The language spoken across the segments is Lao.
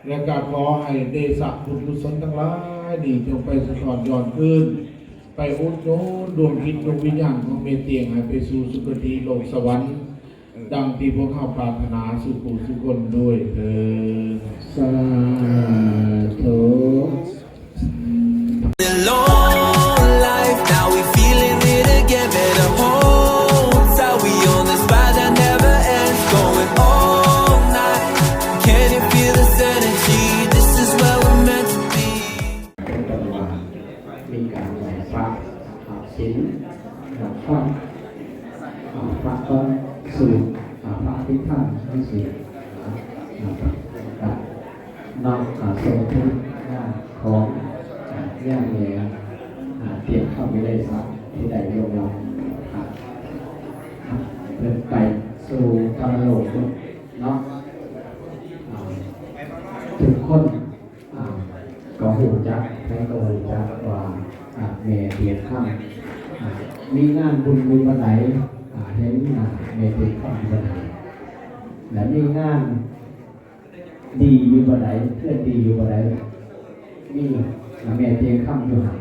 ແລະກໍຂໍໃຫ້ເດຊະບຸນກຸສົນທັງຫຼາຍນີ້ ຈົ່ງໄປສະທ້ອນຍ້ອນຄືນ ໄປອຸດໜູນດວງຈິດດວງວິນຍານຂອງແມ່ຕຽງ ໃຫ້ໄປສູ່ສຸຄະຕິໂລກສະຫວັນ ດັ່ງທີ່ພວກເຮົາປາດຖະໜາສູ່ຜູ້ສູ່ຄົນດ້ວຍເທີ້ນ. ສາທຸ. Alone life, now we feeling it again. Better hold tight, we on this ride that never ends. Going all night, can you feel this energy? This is where we're meant to be. ເປັນຕົ້ນວ່າມີການໄຫວ້ພະ ຮັບສິນ ຮັບຟັງ ອ່າ ພະກໍສູດ ອ່າ ພະອະພິທານ ທັງສີ່ ອ່າ ນຳ ອ່າ ສົ່ງເຖິງງານຂອງ ອ່າ ຍາແມ່ ອ່າ ຕຽງຄຳວິໄລສັກ ທີ່ໄດ້ລ່ວງລັບ ອ່າ ເພິ່ນໄປສູ່ປະລະໂລກເນາະ ອ່າ ທຸກຄົນ ອ່າ ກໍຮູ້ຈັກ ໃຜກໍຮູ້ຈັກວ່າ ອ່າ ແມ່ຕຽງຄຳ ອ່າ ມີງານບຸນຢູ່ບ່ອນໃດ ອ່າ ເຫັນໜ້າແມ່ຕຽງຄຳຢູ່ບ່ອນນັ້ນ ແລະ ມີງານດີຢູ່ບ່ອນໃດ ເພື່ອນດີຢູ່ບ່ອນໃດ ມີ ອ່າ ແມ່ຕຽງຄຳຢູ່ຫັ້ນ.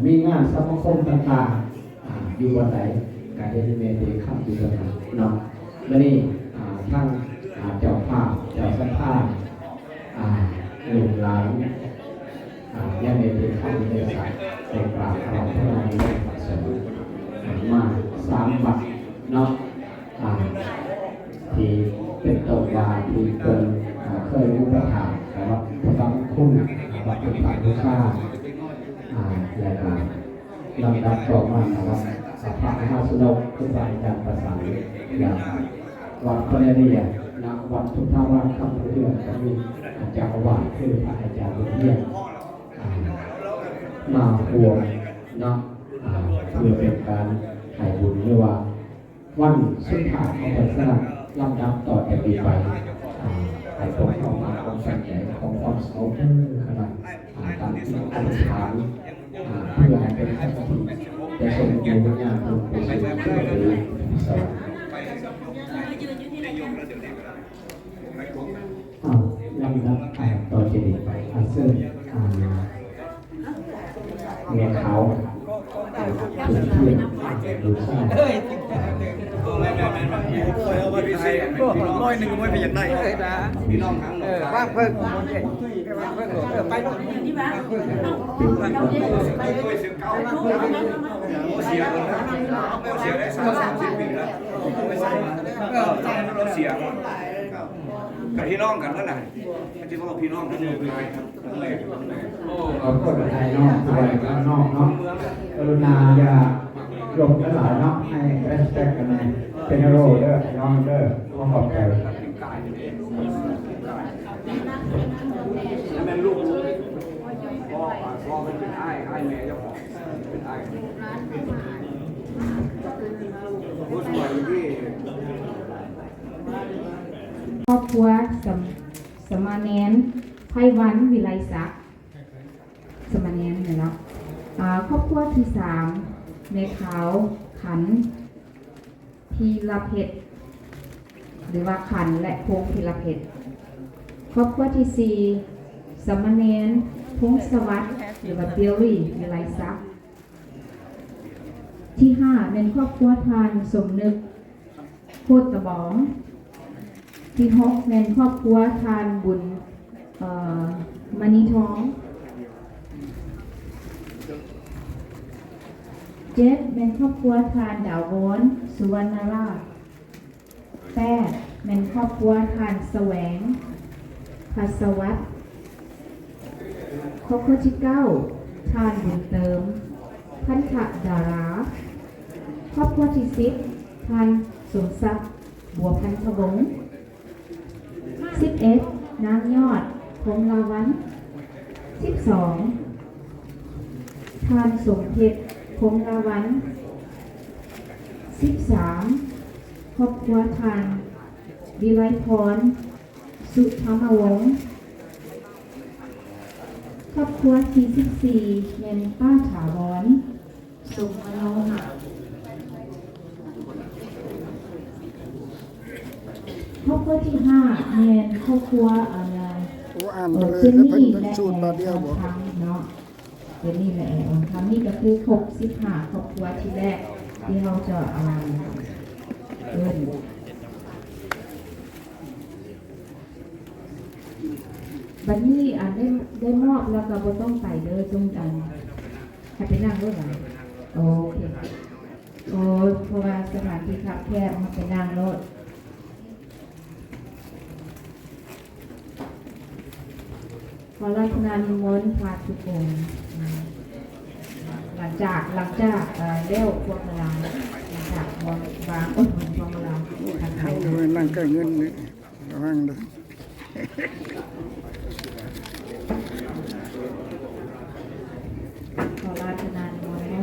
ມີງານສະມາຄົມຕ່າງໆ ອ່າ ຢູ່ບ່ອນໃດ ກະເຫັນແມ່ຕຽງຄຳຢູ່ບ່ອນນັ້ນເນາະ. ມື້ນີ້ ອ່າ ທາງ ອ່າ ເຈົ້າພາບ ເຈົ້າສັດທາ ອ່າ ລູກຫຼານ ອ່າ ຍາແມ່ຕຽງຄຳວິໄລສັກ ໄດ້ກາບອາລາທະນາຢູ່ໃນພະສົງ ອ່າ ມາສາມວັດເນາະ. ອ່າ ທີ່ເປັນຕົ້ນວ່າທີ່ເພິ່ນ ອ່າ ເຄີຍອຸປະຖາກ ແລະ ວັດທະບັງຄຸນ ວັດພຸດທະບູຊາ ອ່າ ແລະ ກໍລຳດັບຕໍ່ມານະ ວັດພະມະຫາຊະນົກ ຄູບາອາຈານປະສານ ແລະ ວັດພະເນລຽ ນະ ວັດພຸດທາວາດຄຳເຮືອນ ກໍມີເຈົ້າອາວາດ ຄືພະອາຈານບຸນຮຽງ ອ່າ ມາຮ່ວມເນາະ ອ່າ ເພື່ອເປັນການໃຫ້ບຸນ ຫຼືວ່າ ວັນສຸດທ້າຍຂອງເພິ່ນສະນັ້ນ ລຳດັບຕໍ່ຈາກນີ້ໄປ ອ່າ ໃຫ້ພວກເຮົາມາຄວາມຕັ້ງໃຈຂອງຄວາມສະຫງົບເດີ ຂະນະ ອ່າ ຕັ້ງຈິດອະທິຖານ ອ່າ ເພື່ອໃຫ້ເປັນຄຳທີ່ຈະສົ່ງດວງວິນຍານເພິ່ນໄປສູ່ສຸຄະຕິສະຫວັນ. ເອົາ ລຳດັບ ອ່າ ຕໍ່ຈາກນີ້ໄປ ອ່າ ເຊີນ ອ່າ ແມ່ຂາວ ອ່າ ເພິ່ນເທີນບູຊາ ຮ້ອຍໜຶ່ງ ບໍ່ໄປຢາກໄດ້ ພີ່ນ້ອງ ເອີ ວາງເພິ່ງ ວາງເພິ່ງ ເອີ ໄປ ເປັນ ເສຍ ເສຍໄດ້ສາມສິບປີແລ້ວ ເອີ ເສຍ ກັບພີ່ນ້ອງກັນນັ້ນນະ ທີ່ເວົ້າພີ່ນ້ອງກັນຢູ່ ໂອ້ ຂໍໂທດໄທເນາະ ຜູ້ໃຫຍ່ຂ້າງນອກເນາະ ກະລຸນາຢ່າລົມກັນຫຼາຍເນາະ ໃຫ້ respect ກັນແດ່ ເປັນໂຣເດີ ພີ່ນ້ອງເດີ ຂໍຂອບໃຈ ແມ່ນລູກ ພໍ່ ພໍ່ເພິ່ນເປັນອ້າຍ ອ້າຍແມ່ເຈົ້າຂອງ ເປັນອ້າຍ ຜູ້ຊ່ວຍທີ່ ຄອບຄົວສະ ສະມາແນນ ໄພວັນ ວິໄລສັກ ສະມາແນນແມ່ນເນາະ ອ່າ ຄອບຄົວທີສາມ ແມ່ຂາວ ຂັນ ພິລະເພັດ ຫຼືວ່າ ຂັນ ແລະ ພົງ ພິລະເພັດ ຄອບຄົວທີສີ່ ສະມາແນນ ພົງສະຫວັດ ຫຼືວ່າ ບິວລີ ວິໄລສັກ ທີຫ້າ ແມ່ນຄອບຄົວທ່ານ ສົມນຶກ ໂຄດຕະບອງ ທີຫົກ ແມ່ນຄອບຄົວທ່ານ ບຸນ ເອີ ມະນີທອງ ເຈັດ ແມ່ນຄອບຄົວທ່ານ ດາວອນ ສຸວັນນາລາດ ແປດ ແມ່ນຄອບຄົວທ່ານ ສະແຫວງ ພັດສະຫວັດ ຄອບຄົວທີເກົ້າ ທ່ານ ບຸນເຕີມ ພັນທະດາລາ ຄອບຄົວທີສິບ ທ່ານ ສົມສັກ ບົວພັນທະວົງ ສິບເອັດ ນາງຍອດ ພົມລາວັນ ສິບສອງ ທ່ານ ສົມເພັດ ພົມລາວັນ ສິບສາມ ຄອບຄົວທ່ານ ວິໄລພອນ ສຸທຳມະວົງ ຄອບຄົວທີສິບສີ່ ແມ່ນປ້າຖາວອນ ສົມມະໂນຫະ ຄອບຄົວທີຫ້າ ແມ່ນຄອບຄົວ ອັນ ອ່ານໄປເລີຍ ເອີ ເຈັນນີ້ ເພິ່ນ ເພິ່ນສູດບາດດຽວບໍ? ເນາະ ເຈັນນີ້ ແລະ ແອອ່ອນຄຳ ນີ້ກໍຄືຄົບສິບຫ້າຄອບຄົວທີ່ແລກທີ່ເຮົາຈະ ອ່າ ເອີ້ນ ບັດນີ້ ອັນ ໄດ້ ໄດ້ມອບແລ້ວກໍບໍ່ຕ້ອງໄປເດີ ຈົ່ງ ອັນ ໃຫ້ໄປນັ່ງໂລດຫວາ? ໂອເຄ ໂອ ເພາະວ່າສະຖານທີ່ຄັບແຄບ ໃຫ້ໄປນັ່ງໂລດ. ຂໍອາລາທະນານິມົນພະທຸກອົງ ຫຼັງຈາກ ຫຼັງຈາກ ເອີ ແລ້ວພວງມາລາ ຫຼັງຈາກວາງ ວາງ ໂອ້ຍ ພວງມາລາ ເຮົາບໍ່ແມ່ນນັ່ງໃກ້ເງິນນີ້ ລະວັງເດີ. ຂໍອາລາທະນານິມົນເດີ.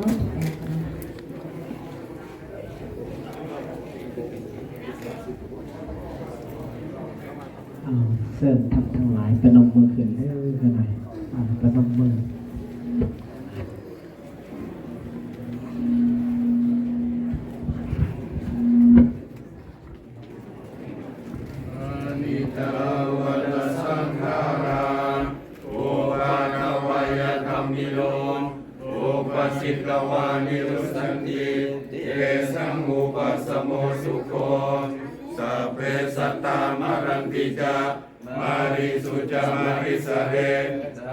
ເຊີນທ່ານທັງຫຼາຍປະນົມມືຂຶ້ນເດີ ຂ້ານ້ອຍ ອ່າ ປະນົມມື. ອະນິດຕາວະຕະສັງຂາຣາ ໂອປາທະວາຍະທຳມິໂນ ໂອປະສິດຕະວານິລຸສສັນຕິ ເຕສັງອຸປະສະໂມສຸໂຂ ສັບເພສັດຕາມະຣັນຕິຈະ ມະຣິສຸຈະມະລິສະເຣ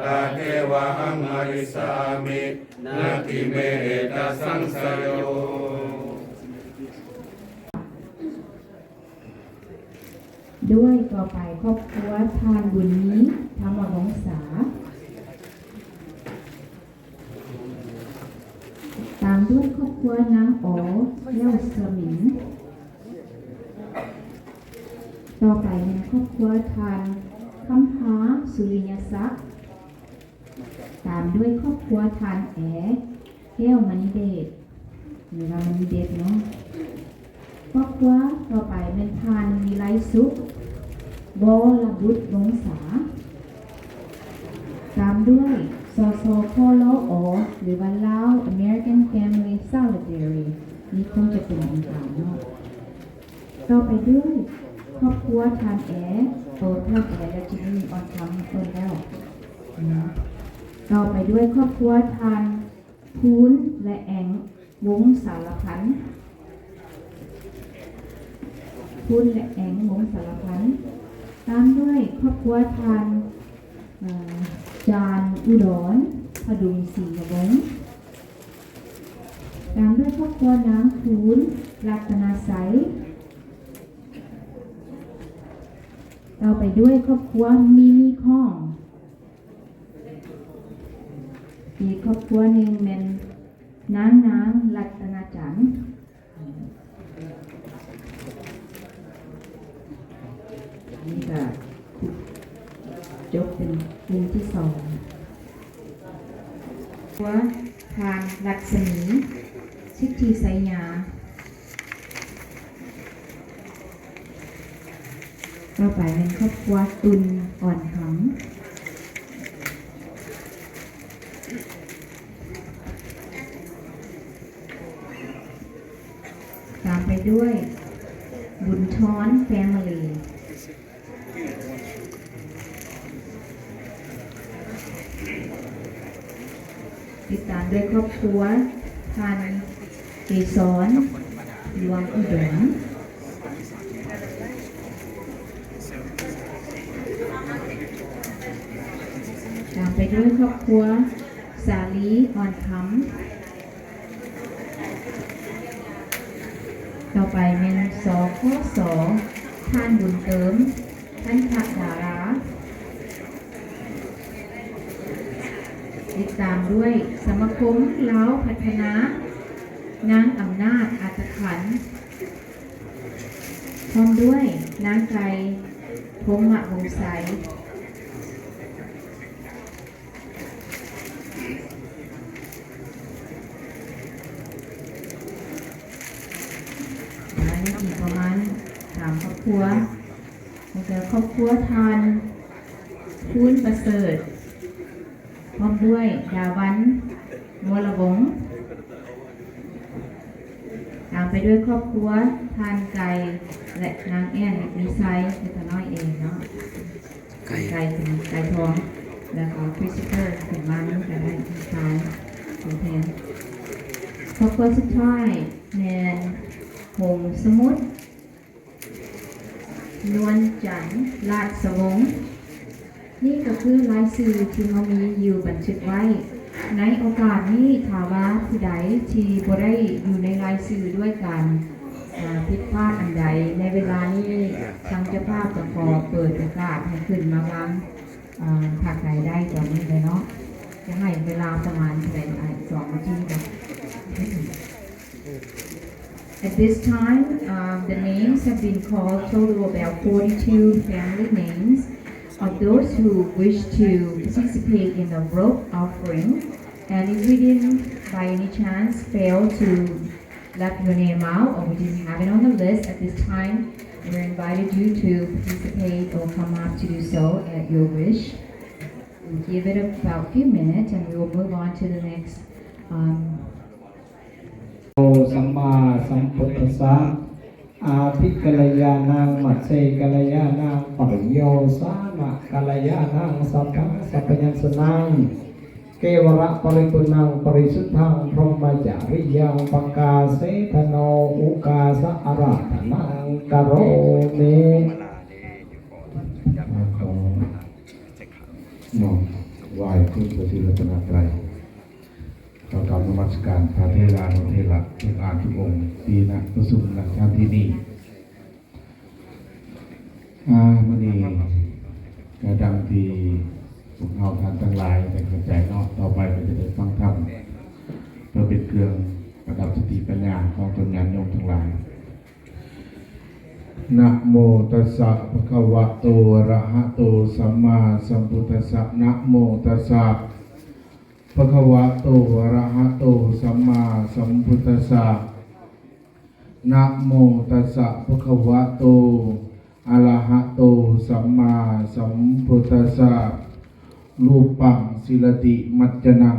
ຕະເທວະຫັງມະລິສາມິ ນະຕິເມເອຕະສັງສະໂຍ. ດ້ວຍຕໍ່ໄປຄອບຄົວທ່ານບຸນມີ ທຳມະວົງສາ ຕາມດ້ວຍຄອບຄົວນາງ ອໍ ແກ້ວສະໝິງ. ຕໍ່ໄປແມ່ນຄອບຄົວທ່ານ ຄຳພາ ສຸລິຍະສັກ. ຕາມດ້ວຍຄອບຄົວທ່ານ ແອ ແກ້ວມະນີເດດ ຫຼືວ່າມະນີເດດເນາະ. ຄອບຄົວຕໍ່ໄປແມ່ນທ່ານ ວິໄລສຸກ ວໍລະບຸດວົງສາ. ຕາມດ້ວຍ ສສ ຄລອ ຫຼືວ່າ Lao American Family Solidarity ນີ້ຄົງຈະເປັນອົງການເນາະ. ຕໍ່ໄປດ້ວຍຄອບຄົວທ່ານແອ ໂຕທ່ານແອ ແລະ ຈິນນີ້ ອອນຄຳ ເອີ້ນແລ້ວ. ຕໍ່ໄປດ້ວຍຄອບຄົວທ່ານ ພູນ ແລະ ແອງ ວົງສາລະພັນ ພູນ ແລະ ແອງ ວົງສາລະພັນ. ຕາມດ້ວຍຄອບຄົວທ່ານ ເອີ ຈານ ອຸດອນ ພະດຸງ ສີຍະວົງ. ຕາມດ້ວຍຄອບຄົວນາງ ພູນ ລັດຕະນະໄຊ. ຕໍ່ໄປດ້ວຍຄອບຄົວ ມີມີ ຂ້ອງ. ອີກຄອບຄົວໜຶ່ງແມ່ນນາງ ນາງ ລັດຕະນາຈັນ. ອັນນີ້ກໍຈົບເປັນກຸ່ມທີສອງ. ຄອບຄົວທ່ານລັດສະໝີ ສິດທິໄຊຍາ. ຕໍ່ໄປແມ່ນຄອບຄົວຕຸນ ອ່ອນຄຳ. ຕາມໄປດ້ວຍ ບຸນທອນ ແຟມິລີ. ຕິດຕາມດ້ວຍຄອບຄົວທ່ານ ເກສອນ ດວງອຸດົມ. ຕາມໄປດ້ວຍຄອບຄົວ ສາລີ ອ່ອນຄຳ. ຕໍ່ໄປແມ່ນ ສຄສ ທ່ານ ບຸນເຕີມ ທັນທະດາລາ. ຕິດຕາມດ້ວຍສະມາຄົມລາວພັດທະນາ ນາງ ອຳນາດ ອັດຕະຂັນ ພ້ອມດ້ວຍນາງ ໄກ່ ພົມມະວົງໄຊ. ແລ້ວຍັງອີກປະມານສາມຄອບຄົວ ແລ້ວກໍຄອບຄົວທ່ານ ພູນປະເສີດ ພ້ອມດ້ວຍ ດາວັນ ວໍລະວົງ. ຕາມໄປດ້ວຍຄອບຄົວທ່ານ ໄກ່ ແລະ ນາງ ແອນ ມີໄຊ ເປັນຕານ້ອຍເອງເນາະ. ໄກ່ເປັນໄກ່ທອງ ແລ້ວກໍ Christopher ເປັນມ້ານີ້ກໍໄດ້ ຄາຍຕົວແທນ. ຄອບຄົວສຸດທ້າຍແມ່ນ ພົງສະໝຸດ ນວນຈັນ ລາດສະວົງ. ນີ້ກໍຄືລາຍຊື່ທີ່ເຮົາມີຢູ່ບັນທຶກໄວ້. ໃນໂອກາດນີ້ ຖ້າວ່າຜູ້ໃດທີ່ບໍ່ໄດ້ຢູ່ໃນລາຍຊື່ດ້ວຍການ ອາ ຜິດພາດອັນໃດ ໃນເວລານີ້ ທາງເຈົ້າພາບກໍຂໍເປີດໂອກາດໃຫ້ຂຶ້ນມາວາງ ອາ ພາກໃດໄດ້ຕອນນີ້ເລີຍເນາະ. ຈະໃຫ້ເວລາປະມານເທົ່າໃດ? ອາ ສອງນາທີບໍ່? At this time, um, the names have been called, total about forty-two family names of those who wish to participate in the robe offering. And if we didn't, by any chance, fail to left your name out or we didn't have it on the list at this time, we invited you to participate or come up to do so at your wish. We'll give it about a few minutes and we will move on to the next, um, ສຳມາສຳພຸດທັດສະ ອາທິກະລະຍານັງ ມັດເຊກະລະຍານັງ ປະໂຍຊານະກະລະຍານັງ ສັດທັງສັບພະຍັນຊະນັງ ເກວະລະປະລິປຸນນັງ ປະລິສຸດທັງ ພົມມະຈາຣິຍັງ ປະກາເສທະໂນ ອຸກາສະອາຣາທະນັງ ກະໂຣມິ. ຂໍນ້ອມໄຫວ້ຄຸນພະສີລັດຕະນະໄຕ ຂໍກາບນະມັດສະການພະເຖລານຸເຖລະທຸກທ່ານທຸກອົງ ທີ່ນະປະຊຸມນະສະຖານທີ່ນີ້. ອາ ມື້ນີ້ກໍດັ່ງທີ່ພວກເຮົາທ່ານທັງຫຼາຍໄດ້ເຂົ້າໃຈເນາະ, ຕໍ່ໄປກໍຈະໄດ້ຟັງທຳ ເພື່ອເປັນເຄື່ອງປະດັບສະຕິປັນຍາຂອງຕົນຍາດໂຍມທັງຫຼາຍ. ນະໂມຕັດສະ ພະຄະວະໂຕ ອະລະຫະໂຕ ສຳມາສຳພຸດທັດສະ. ນະໂມຕັດສະ ພະຄະວະໂຕ ອະລະຫະໂຕ ສຳມາສຳພຸດທັດສະ. ນະໂມຕັດສະ ພະຄະວະໂຕ ອະລະຫະໂຕ ສຳມາສຳພຸດທັດສະ. ຮູປັງ ສິລະຕິ ມັດຈະນັງ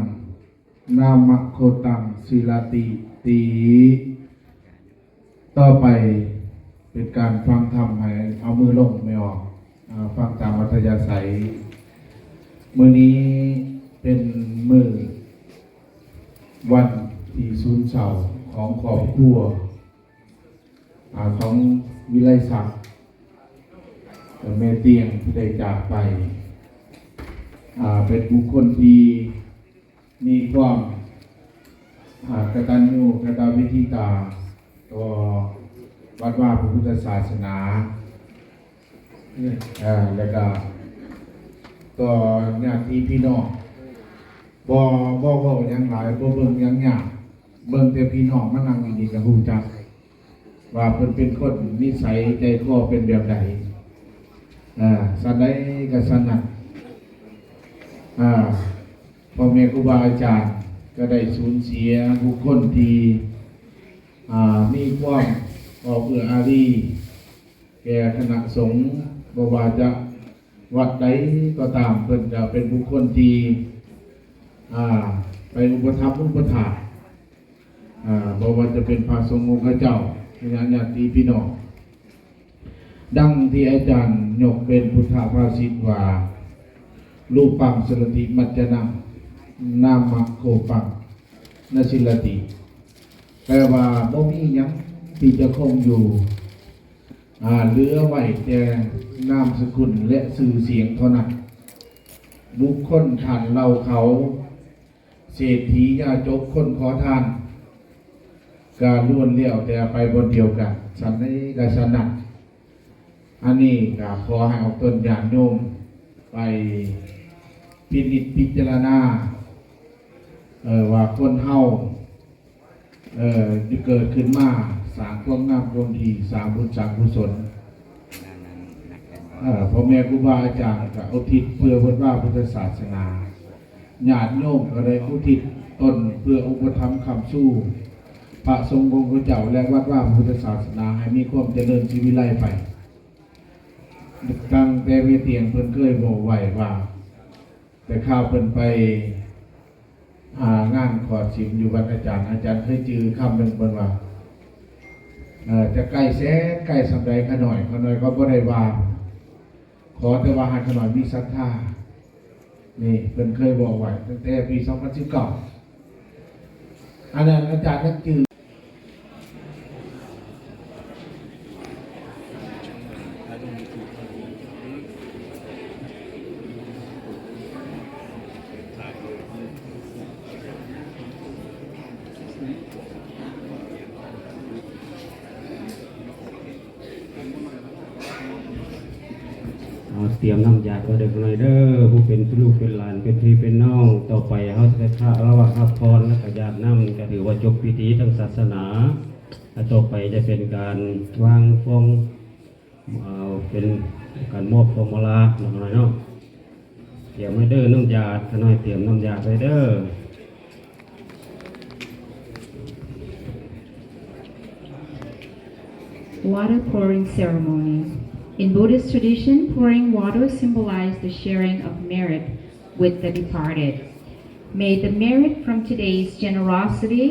ນາມະໂຄຕັງ ສິລະຕິຕິ. ຕໍ່ໄປເປັນການຟັງທຳ ໃຫ້ເອົາມືລົງ ແມ່ອອກ ອາ ຟັງຕາມອັດທະຍາໄສ. ມື້ນີ້ເປັນມື້ ວັນທີ່ສູນເສົ້າຂອງຄອບຄົວ ອາ ຂອງວິໄລສັກ ແມ່ຕຽງ ທີ່ໄດ້ຈາກໄປ. ອາ ເປັນບຸກຄົນທີ່ມີຄວາມ ອາ ກະຕັນຍູກະຕະເວທິຕາ ຕໍ່ວັດວາພະພຸດທະສາສະໜາ ເອີ ແລ້ວກະຕໍ່ຍາດຕິພີ່ນ້ອງ. ບໍ່ ບໍ່ເວົ້າຫຍັງຫຼາຍ ບໍ່ເບິ່ງຫຍັງຍາກ ເບິ່ງແຕ່ພີ່ນ້ອງມານັ່ງຢູ່ນີ້ກະຮູ້ຈັກວ່າເພິ່ນເປັນຄົນນິໄສໃຈຄໍເປັນແບບໃດ. ເອີ ຊັ້ນໃດກະຊັ້ນນັ້ນ. ເອີ ພໍ່ແມ່ຄູບາອາຈານກະໄດ້ສູນເສຍບຸກຄົນທີ່ ອາ ມີຄວາມເອື້ອເອື້ອອາຣີ ແກ່ຄະນະສົງ, ບໍ່ວ່າຈະວັດໃດກໍຕາມ, ເພິ່ນຈະເປັນບຸກຄົນທີ່ ອາ ໄປອຸປະຖຳອຸປະຖາກ, ອາ ບໍ່ວ່າຈະເປັນພະສົງອົງຄະເຈົ້າ, ຄະນະຍາດຕິພີ່ນ້ອງ. ດັ່ງທີ່ອາຈານຍົກເປັນພຸດທະພາສິດວ່າ ຮູປັງ ສິລະຕິ ມັດຈະນັງ ນາມະໂຄປັງ ນະສິລະຕິ ແປວ່າບໍ່ມີຫຍັງທີ່ຈະຄົງຢູ່ ອາ ເຫຼືອໄວ້ແຕ່ນາມສະກຸນ ແລະ ຊື່ສຽງເທົ່ານັ້ນ. ບຸກຄົນທ່ານເຫຼົ່າເຂົາ ເສດຖີ ຍາຈົກ ຄົນຂໍທານ ກະລ້ວນແລ້ວແຕ່ໄປບ່ອນດຽວກັນ, ຊັ້ນໃດກະຊັ້ນນັ້ນ. ອັນນີ້ກະຂໍໃຫ້ອອກຕົນຍາດໂຍມໄປພິນິດພິຈາລະນາ ເອີ ວ່າຄົນເຮົາ ເອີ ເກີດຂຶ້ນມາສ້າງຄວາມງາມຄວາມດີ, ສ້າງບຸນສ້າງກຸສົນ. ເອີ ພໍ່ແມ່ຄູບາອາຈານກໍອຸທິດເພື່ອວັດວາພຸດທະສາສະໜາ, ຍາດໂຍມກໍໄດ້ອຸທິດຕົນເພື່ອອຸປະຖຳຄ້ຳຊູພະສົງອົງຄະເຈົ້າ ແລະ ວັດວາພຸດທະສາສະໜາໃຫ້ມີຄວາມຈະເລີນສີວິໄລໄປ. ຕັ້ງແຕ່ແມ່ຕຽງເພິ່ນເຄີຍເວົ້າໄວ້ວ່າ ແຕ່ຄາວເພິ່ນໄປ ອາ ງານຂອດສິນຢູ່ວັດອາຈານ, ອາຈານເຄີຍຈື່ຄຳໜຶ່ງເພິ່ນວ່າ ເອີ ຈະໃກ້ແສນໃກ້ສ່ຳໃດຂ້ານ້ອຍ, ຂ້ານ້ອຍກໍບໍ່ໄດ້ວ່າ, ຂ ຂໍແຕ່ວ່າໃຫ້ຂ້ານ້ອຍມີສັດທາ. ນີ້ເພິ່ນເຄີຍບອກໄວ້ຕັ້ງແຕ່ປີສອງພັນສິບເກົ້າ ອັນນັ້ນອາຈານຍັງຈື່. ເອົາ ຕຽມນ້ຳຢາດໄວ້ເດີ ຂ້ານ້ອຍເດີ ຜູ້ເປັນລູກເປັນຫຼານ ເປັນພີ່ເປັນນ້ອງ. ຕໍ່ໄປເຮົາຈະໄດ້ຄາລະວະຮັບພອນ ແລ້ວກະຢາດນ້ຳ ກະຖືວ່າຈົບພິທີທາງສາສະໜາ. ແລະ ຕໍ່ໄປຈະເປັນການວາງຟອງ ເອົາ ເປັນການມອບພວງມາລາເນາະ ຂ້ານ້ອຍເນາະ. ຕຽມໄວ້ເດີນ້ຳຢາດ ຂ້ານ້ອຍຕຽມນ້ຳຢາດໄວ້ເດີ. Water pouring ceremony. In Buddhist tradition, pouring water symbolizes the sharing of merit with the departed. May the merit from today's generosity,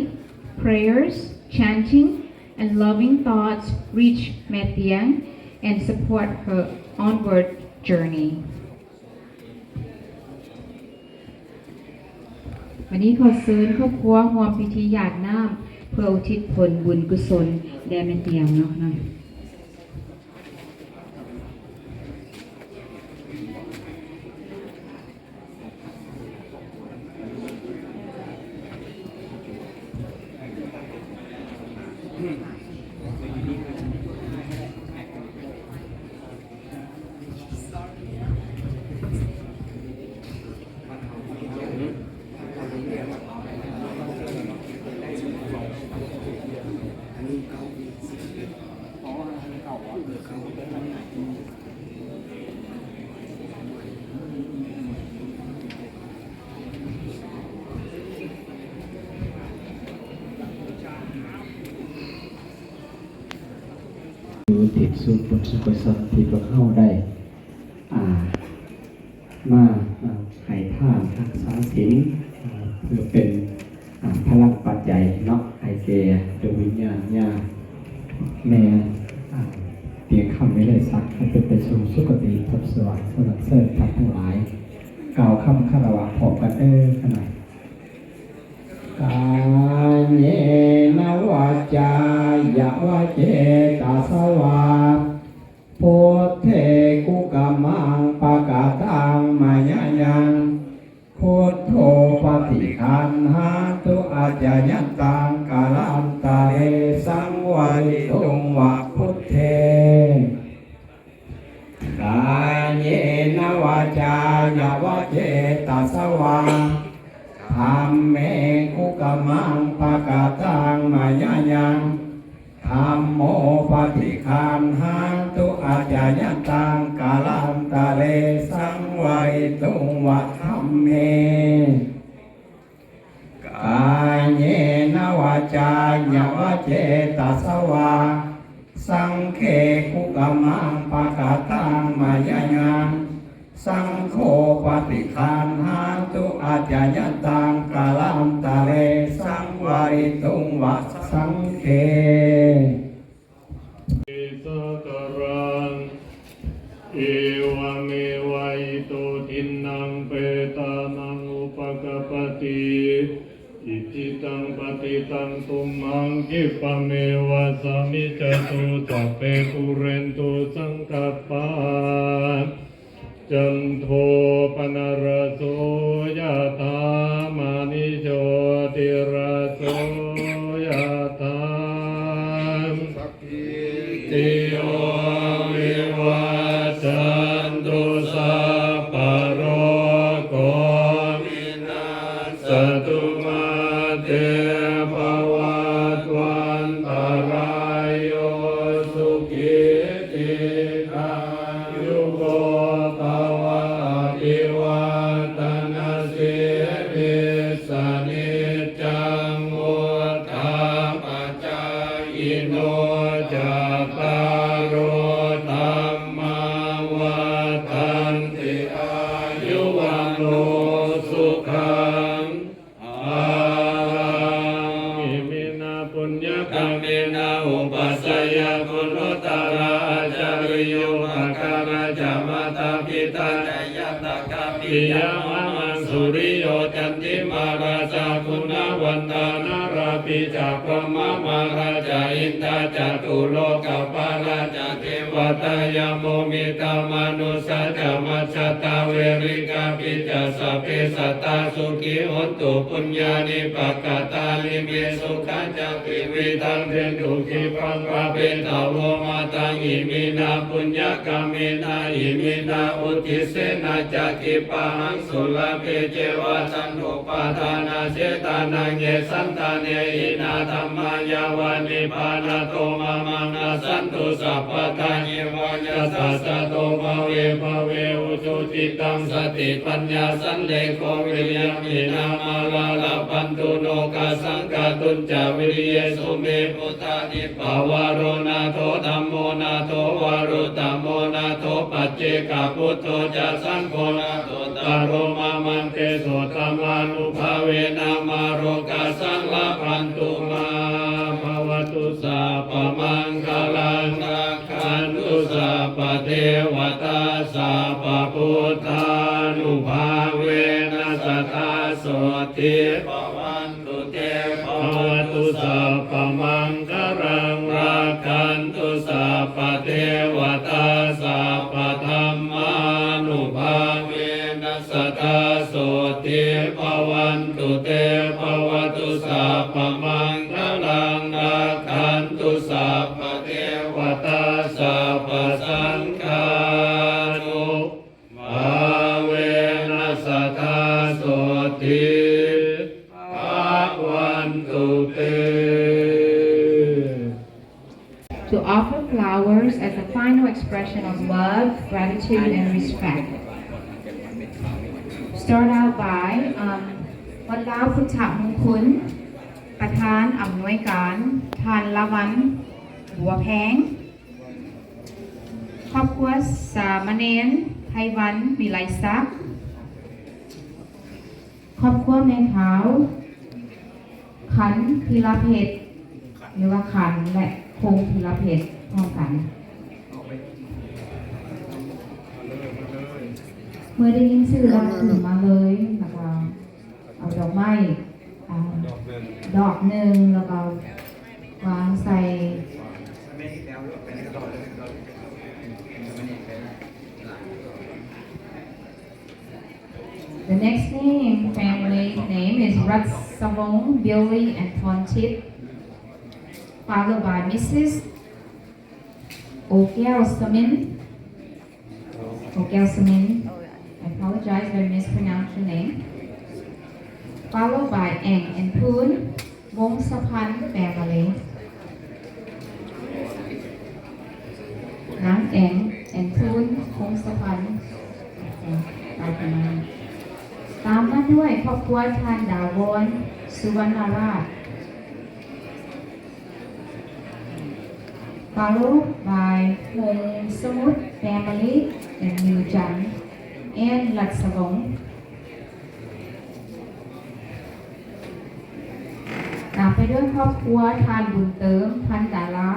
prayers, chanting, and loving thoughts reach ແມ່ຕຽງ and support her onward journey. ວັນນີ້ຂໍເຊີນຄອບຄົວຮ່ວມພິທີຢາດນ້ຳ ເພື່ອອຸທິດຜົນບຸນກຸສົນແດ່ແມ່ຕຽງເນາະ. ອຸທິດສ່ວນບຸນສ່ວນກຸສົນທີ່ພວກເຮົາໄດ້ ອ່າ ມາ ອ່າ ໃຫ້ທານຮັກສາສິນ ອ່າ ເພື່ອເປັນ ອ່າ ພະລັງປັດໄຈເນາະ ໃຫ້ແກ່ດວງວິນຍານຍ່າແມ່ ອ່າ ຕຽງຄຳ ວິໄລສັກ ໃຫ້ເພິ່ນໄປສູ່ສຸຄະຕິພົບສະຫວັນ. ສະນັ້ນເຊີນທ່ານທັງຫຼາຍ ກ່າວຄຳຄາລະວະພ້ອມກັນເດີ ຂະນະ. Kāyena vācāya va cetasā vā, buddhe kukammaṃ pakataṃ mayā yaṃ, buddho paṭiggaṇhatu accayantaṃ, kālantare saṃvarituṃ va buddhe. Kāyena vācāya va cetasā vā, dhamme kukammaṃ pakataṃ mayā yaṃ, dhammo paṭiggaṇhatu accayantaṃ, kālantare saṃvarituṃ va dhamme. Kāyena vācāya va cetasā vā, saṅghe kukammaṃ pakataṃ mayā yaṃ, saṅgho paṭiggaṇhatu accayantaṃ, kālantare saṃvarituṃ va saṅghe. Sakaraṃ. Evameva ito dinnaṃ petānaṃ upakappati. Icchitaṃ patthitaṃ tumhaṃ khippameva samijjhatu. Sabbe pūrentu saṅkappā, cando paṇṇaraso yathā, maṇi jotiraso yathā. Sabbītiyo vivajjantu, sabbarogo vinassatu, mā te bhavatvantarāyo, sukhī dīghāyuko bhava. Abhivāda ຍາມະມັງສຸລິໂຍ ຈັນຕິມາ ລາຊາ ຄຸນນະວັນຕາ ນາລາປິຈະ ພຣມະມາລາ ຈະ ອິນທາ ຈະຕຸໂລກະປາລາ ຈະ ເທວະຕາ ຍາໂມ ມິດຕະມະນຸດສາ ຈະ ມັດສະຕາ ເວຣິກາປິຈະ ສັບເພ ສັດຕາ ສຸຂີ ໂຫນຕຸ ປຸນຍານິ ປະກະຕານິ ເມ ສຸຂະ ຈະ ຕິວິທັງ ເດນຕຸ ຄີປະປະເປຕະໂວ ມະຕັງ ອິມິນາ ປຸນຍະກຳມິນາ ອິມິນາ ອຸທິດເສນະ ຈະ ກິປະຫັງ ສຸລະເພ ເຈວະ ຕັນ ອຸປາທານະເຊຕະນັງ ເຍ ສັນຕາເນ ຫິນາ ທຳມາ ຍາວະ ນິບບານະໂຕ ມະມັງ ນັດສັນຕຸ ສັບພະທາ ເຍ ວະ ຍັດຖາ ສະໂຕ ພະເວ ພະເວ ອຸຈຸ ຈິດຕັງ ສະຕິ ປັນຍາ ສັນເລໂກ ວິລິຍະ ຫິນາ ມາລາ ລະພັນຕຸ ໂນກະສັງ ກະຕຸນຈະ ວິລິເຍ ສຸເມ ພຸດທາທິ ປະວາໂຣ ນາໂທ ທຳໂມ ນາໂທ ວາລຸດຕະໂມ ນາໂທ ປັດເຈກະ ພຸດໂທ ຈະ ສັງໂຄ ນາໂທ ຕະໂລ ມະມັງ ເຕໂສ ທຳມານຸພາເວນະ ມາໂຣກະສັງ ລະພັນຕຸ ມາ ພະວະຕຸ ສັບພະມັງຄະລັງ ລັກຂັນຕຸ ສັບພະເທວະຕາ ສັບພະພຸດທານຸພາເວນະ ສະທາ ໂສດຖີ ພະວັນ ຕຸ ເຕ ພະວະຕຸ ສັບພະມັງຄະລັງ ລັກຂັນຕຸ ສັບພະເທວະຕາ ສັບພະທຳມານຸພາເວນະ ສະທາ ໂສດຖີ ພະວັນຕຸ ເຕ ພະວະຕຸ ສັບພະມັງຄະລັງ ລັກຂັນຕຸ ສັບພະເທວະຕາ ສັບພະສັງຄານຸ ພາເວນະ ສະທາ ໂສດຖີ ພະວັນຕຸ ເຕ. To offer flowers as a final expression of love, gratitude, and respect. Start out by, um, ວັດລາວພຸດທະມຸງຄຸນ ປະທານອຳນວຍການ ທ່ານ ລະວັນ ບົວແພງ. ຄອບຄົວສາມະເນນ ໄພວັນ ວິໄລສັກ, ຄອບຄົວແມ່ທ້າວ ຂັນ ພິລະເພັດ ຫຼືວ່າ ຂັນ ແລະ ຄົງ ພິລະເພັດ ພ້ອມກັນ. ເມື່ອໄດ້ຍິນຊື່ແລ້ວ ຖືມາເລີຍ ແລ້ວກໍ ເອົາດອກໄມ້ ອ່າ ດອກໜຶ່ງ ດອກໜຶ່ງ ແລ້ວກໍວາງໃສ່ The next name, family name is ລັດສະວົງ Billy and ພອນທິບ followed by Missus ໂອແກ້ວ ສະມິນ ໂອແກ້ວ ສະມິນ. I apologize if I mispronounce your name. Followed by ແອງ ແອນ ພູນ ວົງສະພັນ family. ນາງ ແອງ ແອນ ພູນ ວົງສະພັນ ຕາມມາດ້ວຍຄອບຄົວທ່ານ ດາວອນ ສຸວັນນະລາດ. Followed by ຫົງສະໝຸດ family and ນິວຈັນ ແອນ ລັດສະວົງ. ຕາມໄປດ້ວຍຄອບຄົວທ່ານ ບຸນເຕີມ ພັນດາລາ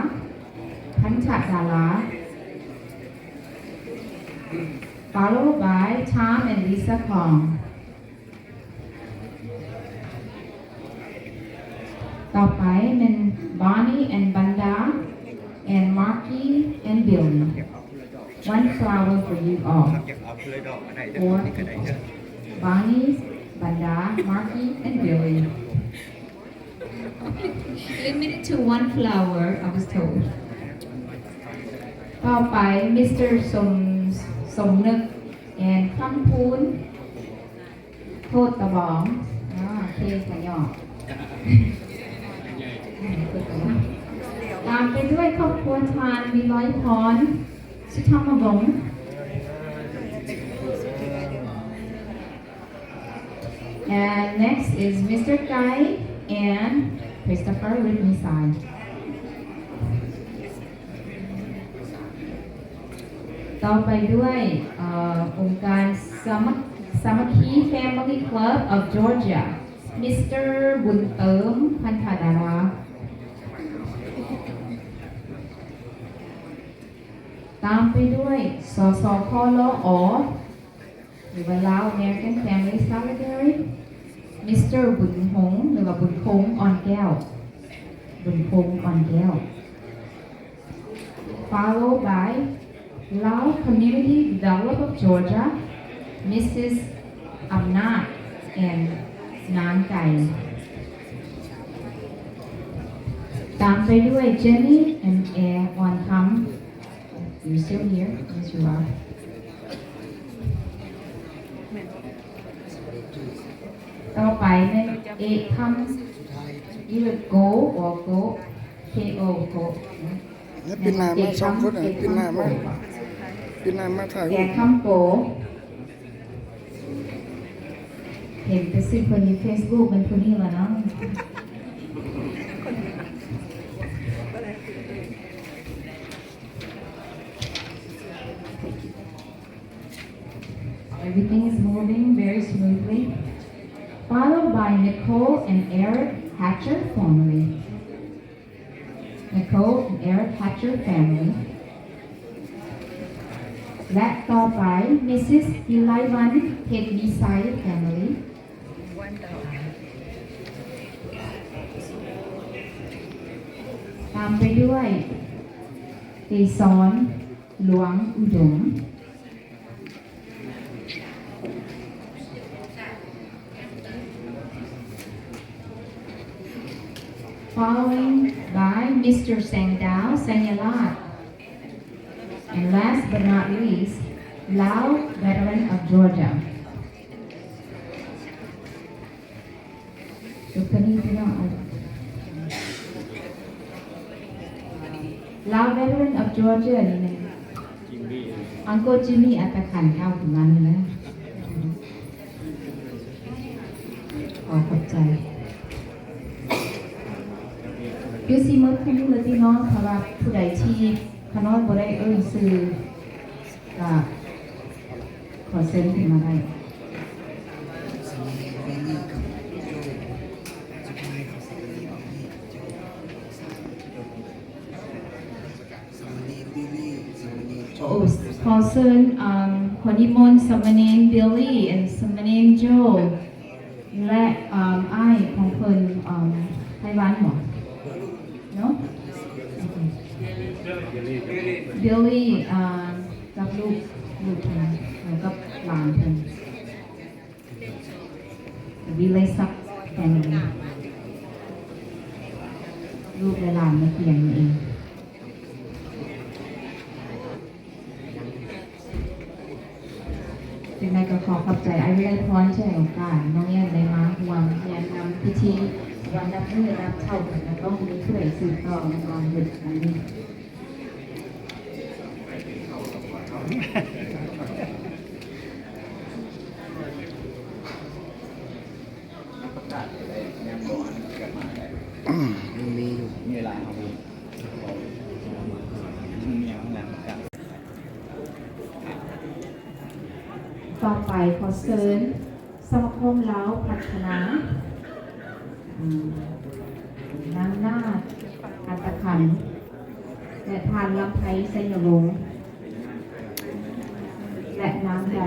ພັນທະດາລາ. Followed by Tom and Lisa Kong. ຕໍ່ໄປແມ່ນ Bonnie and Banda and Marky and Billy. One flower for you all. For Bonnie, Banda, Marky and Billy. Limited to one flower, I was told. ຕໍ່ໄປ Mister ສົມ ສົມນຶກ and ຄຳພູນ ໂທດຕະບອງ ອ່າ ເຄກະຫຍອກ ຕາມໄປດ້ວຍຄອບຄົວທ່ານ ວິໄລພອນ ສຸທຳມະວົງ. And next is Mister Kai and Christopher Ritmisai. ຕໍ່ໄປດ້ວຍ ເອີ ອົງການສາມັກ ສາມັກຄີ Family Club of Georgia, Mister ບຸນເຕີມ ພັນທະດາລາ. ຕາມໄປດ້ວຍ ສສຄລອ ອ. ຫຼືວ່າ Lao American Family Secretary Mister ບຸນຮົງ ຫຼືວ່າ ບຸນຄົງ ອ່ອນແກ້ວ ບຸນຄົງ ອ່ອນແກ້ວ followed by Lao Community Develop of Georgia Missus ອຳນາດ ແອນ ນາງໄກ່ ຕາມໄປດ້ວຍ Jenny ແອນ ແອ ອອນຄຳ You're still here? Yes, you are. ຕໍ່ໄປແມ່ນ ເອຄຳ either Go or Go, K O Go ແລ້ວປິ່ນໜ້າມາສອງຄົນ ເອຄຳ ປິ່ນໜ້າມາ Go ປິ່ນໜ້າມາຖ່າຍຮູບ ແກຄຳໂກ ເຫັນແຕ່ຊື່ເພິ່ນຢູ່ Facebook ແມ່ນຜູ້ນີ້ລະເນາະ. Everything is moving very smoothly. Followed by Nicole and Eric Hatcher family. Nicole and Eric Hatcher family. ແລະ ຕໍ່ໄປ Missus ວິໄລວັນ ເພັດວິໄຊ family. ຕາມໄປດ້ວຍ ເກສອນ ຫຼວງອຸດົມ. Following by Mister ແສງດາວ ໄຊຍະລາດ and last but not least Lao Veteran of Georgia. ຈຸດຕົວນີ້ພີ່ນ້ອງ Lao Veteran of Georgia ນີ້ແມ່ນ Uncle Jimmy ອັດຕະຂັນເກົ່າຂອງມັນນີ້ແຫຼະ. ຂໍຂອບໃຈ. ຄືຊິໝົດຄູ່ແລ້ວຕິເນາະ ຖ້າວ່າຜູ້ໃດທີ່ຂະນ້ອຍບໍ່ໄດ້ເອີ້ນຊື່ ກະຂໍເຊີນຂຶ້ນມາໄດ້. ໂອ້ ຂໍເຊີນ ອາ ຂໍນິມົນສາມະເນນ Billy and ສາມະເນນ Joe ແລະ ອາ ອ້າຍຂອງເພິ່ນ ອາ ໄທຫວັນບໍ? ເນາະ Billy ອາ ກັບລູກ ລູກເພິ່ນ ແລ້ວກັບຫຼານເພິ່ນ ວິໄລສັກ ແຟມມີ ລູກແລະຫຼານມາທ່ຽງນີ້ເອງ. ຈັ່ງໃດກໍຂໍຂອບໃຈອ້າຍວິໄລພອນທີ່ໃຫ້ໂອກາດນ້ອງແອນໄດ້ມາຮ່ວມຮຽນນຳພິທີວັນນັບມື້ນັບເຖົ້າກັນ ແລະ ກໍມີຜູ້ໃດສືບຕໍ່ໃນການເຮັດອັນນີ້. ຕໍ່ໄປຂໍເຊີນ ສະມາຄົມລາວພັດທະນາ ອາ ນາງນາດ ອັດຕະຂັນ ແລະ ທ່ານລຳໄພ ໄຊຍະວົງ ແລະ ນາງໃດ.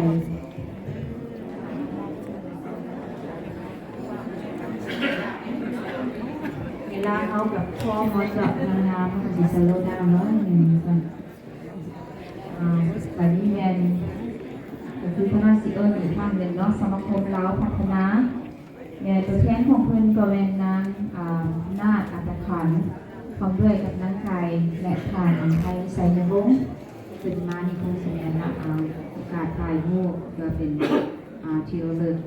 ເວລາເຮົາກັບຄອມເຮົາຈະງາມໆ ເຮົາກໍຊິ slow down ໜ້ອຍໜຶ່ງ. ອາ ບາດນີ້ແມ່ນ ກໍຄືຄະນະຊິເອີ້ນອີກຄັ້ງໜຶ່ງເນາະ ສະມາຄົມລາວພັດທະນາ ແມ່ນຕົວແທນຂອງເພິ່ນກໍແມ່ນນາງ ອາ ນາດ ອັດຕະຂັນ ພ້ອມດ້ວຍກັບນາງໄກ່ ແລະ ທ່ານອຳໄພ ໄຊຍະວົງ ເພິ່ນມານີ້ຄົງຊິແມ່ນ ອາ ໂອກາດຖ່າຍຮູບເພື່ອເປັນ ອາ ທີ່ລະລຶກ.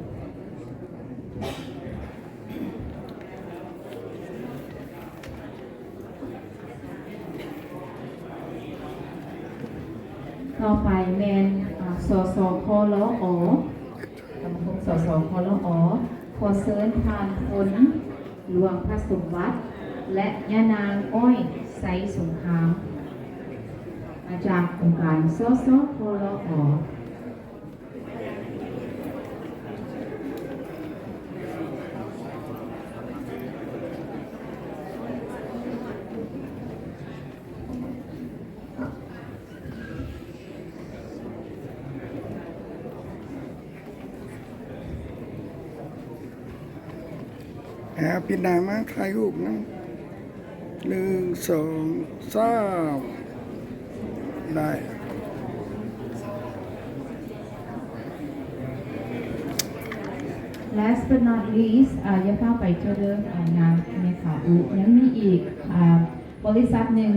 ຕໍ່ໄປແມ່ນ ອາ ສສຄລອ ສະມາຄົມ ສສຄລອ ຂໍເຊີນທ່ານພົນຫຼວງ ພະສົມບັດ ແລະ ຍານາງ ອ້ອຍ ໄຊສົງຄາມ ມາຈາກອົງການ ສສຄລອ. ເ ຫາປີໜ້າມາຖ່າຍຮູບນຳ ໜຶ່ງ ສອງ ສາມ ໄດ້. Last but not least ອາ ຢ່າຟ້າວໄປເທື່ອເດີ ອາ ນາງແມ່ຂາວອຸ ຍັງມີອີກ ອາ ບໍລິສັດໜຶ່ງ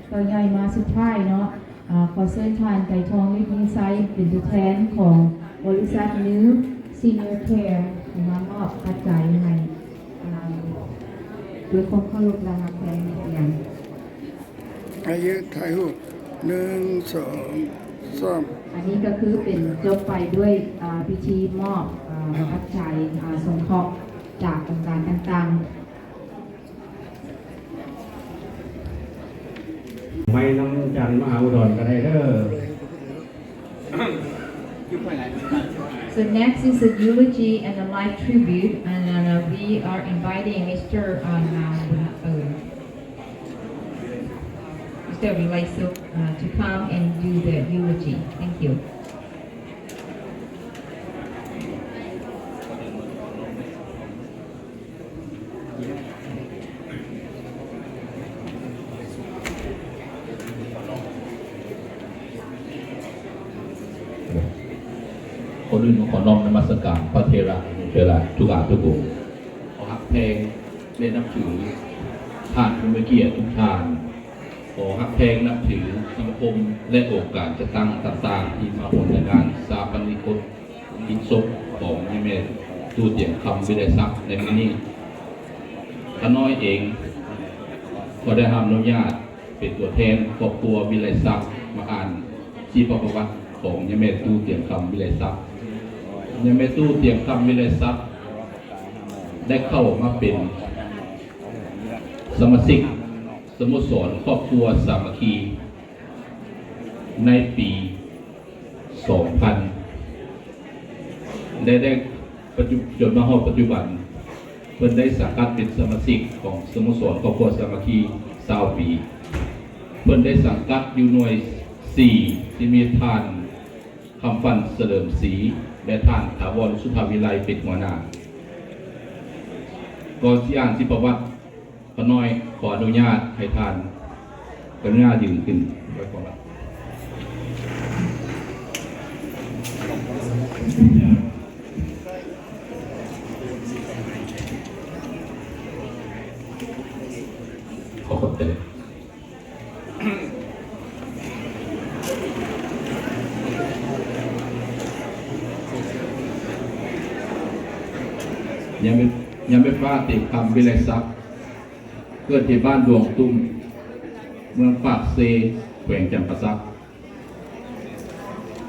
ໂຕໃຫຍ່ມາສຸດທ້າຍເນາະ. ອາ ຂໍເຊີນທ່ານ ໄກທອງ ລິດມີໄຊ ເປັນຕົວແທນຂອງບໍລິສັດ New Senior Care ມາມອບປັດໄຈໃຫ້ ອາ ດ້ວຍຄວາມເຄົາລົບ ແລະ ຮັກແພງໃນກຽມ. ອາ ຢືນຖ່າຍຮູບ ໜຶ່ງ ສອງ ສາມ. ອັນນີ້ກໍຄືເປັນ ຈົບໄປດ້ວຍ ອາ ພິທີມອບ ອາ ປັດໄຈ ອາ ສົງເຄາະຈາກອົງການຕ່າງໆ. ໄປນຳຈັນມະຫາອຸດອນກໍໄດ້ເດີ. So next is a eulogy and a life tribute, and, uh, we are inviting Mister, uh, Ngam Bun-, uh, Mister Vilaisuk, uh, to come and do the eulogy. Thank you. ກ່ອນອື່ນກໍຂໍນ້ອມນະມັດສະການພະເຖລະ ເຖລະທຸກທ່ານທຸກອົງ. ຂໍຮັກແພງ ແລະ ນັບຖືທ່ານຜູ້ມີກຽດທຸກທ່ານ. ຂໍຮັກແພງນັບຖືສະມາຄົມ ແລະ ອົງການຈັດຕັ້ງຕ່າງໆ ທີ່ມາຮ່ວມໃນງານຊາປະນິກກິດ ກິດສົບຂອງຍາແມ່ຕູ້ຕຽງຄຳ ວິໄລສັກ ໃນມື້ນີ້. ຂ້ານ້ອຍເອງກໍໄດ້ຮັບອະນຸຍາດເປັນຕົວແທນຄອບຄົວວິໄລສັກ ມາອ່ານຊີວະປະຫວັດຂອງຍາແມ່ຕູ້ຕຽງຄຳ ວິໄລສັກ. ຍາແມ່ຕູ້ຕຽງຄຳ ວິໄລສັກ ໄດ້ເຂົ້າມາເປັນສະມາຊິກສະໂມສອນຄອບຄົວສາມັກຄີໃນປີ ສອງພັນ ແລະ ໄດ້ປັດຈຸ ຈົນມາຮອດປັດຈຸບັນ, ເພິ່ນໄດ້ສັງກັດເປັນສະມາຊິກຂອງສະໂມສອນຄອບຄົວສາມັກຄີຊາວປີ. ເພິ່ນໄດ້ສັງກັດຢູ່ໜ່ວຍສີ່ ທີ່ມີທ່ານ ຄຳຝັນ ສະເຫຼີມສີ ແລະ ທ່ານ ຖາວອນ ສຸທາວິໄລ ເປັນຫົວໜ້າ. ກ່ອນຊິອ່ານຊີວະປະຫວັດ, ຂ້ານ້ອຍຂໍອະນຸຍາດໃຫ້ທ່ານກະລຸນາຢືນຂຶ້ນໄວ້ກ່ອນ. ຂໍຂອບໃຈ. ຍາແມ່ ຍາແມ່ປ້າ ຕຽງຄຳ ວິໄລສັກ ເກີດທີ່ບ້ານດວງຕຸ້ມ ເມືອງປາກເຊ ແຂວງຈຳປາສັກ.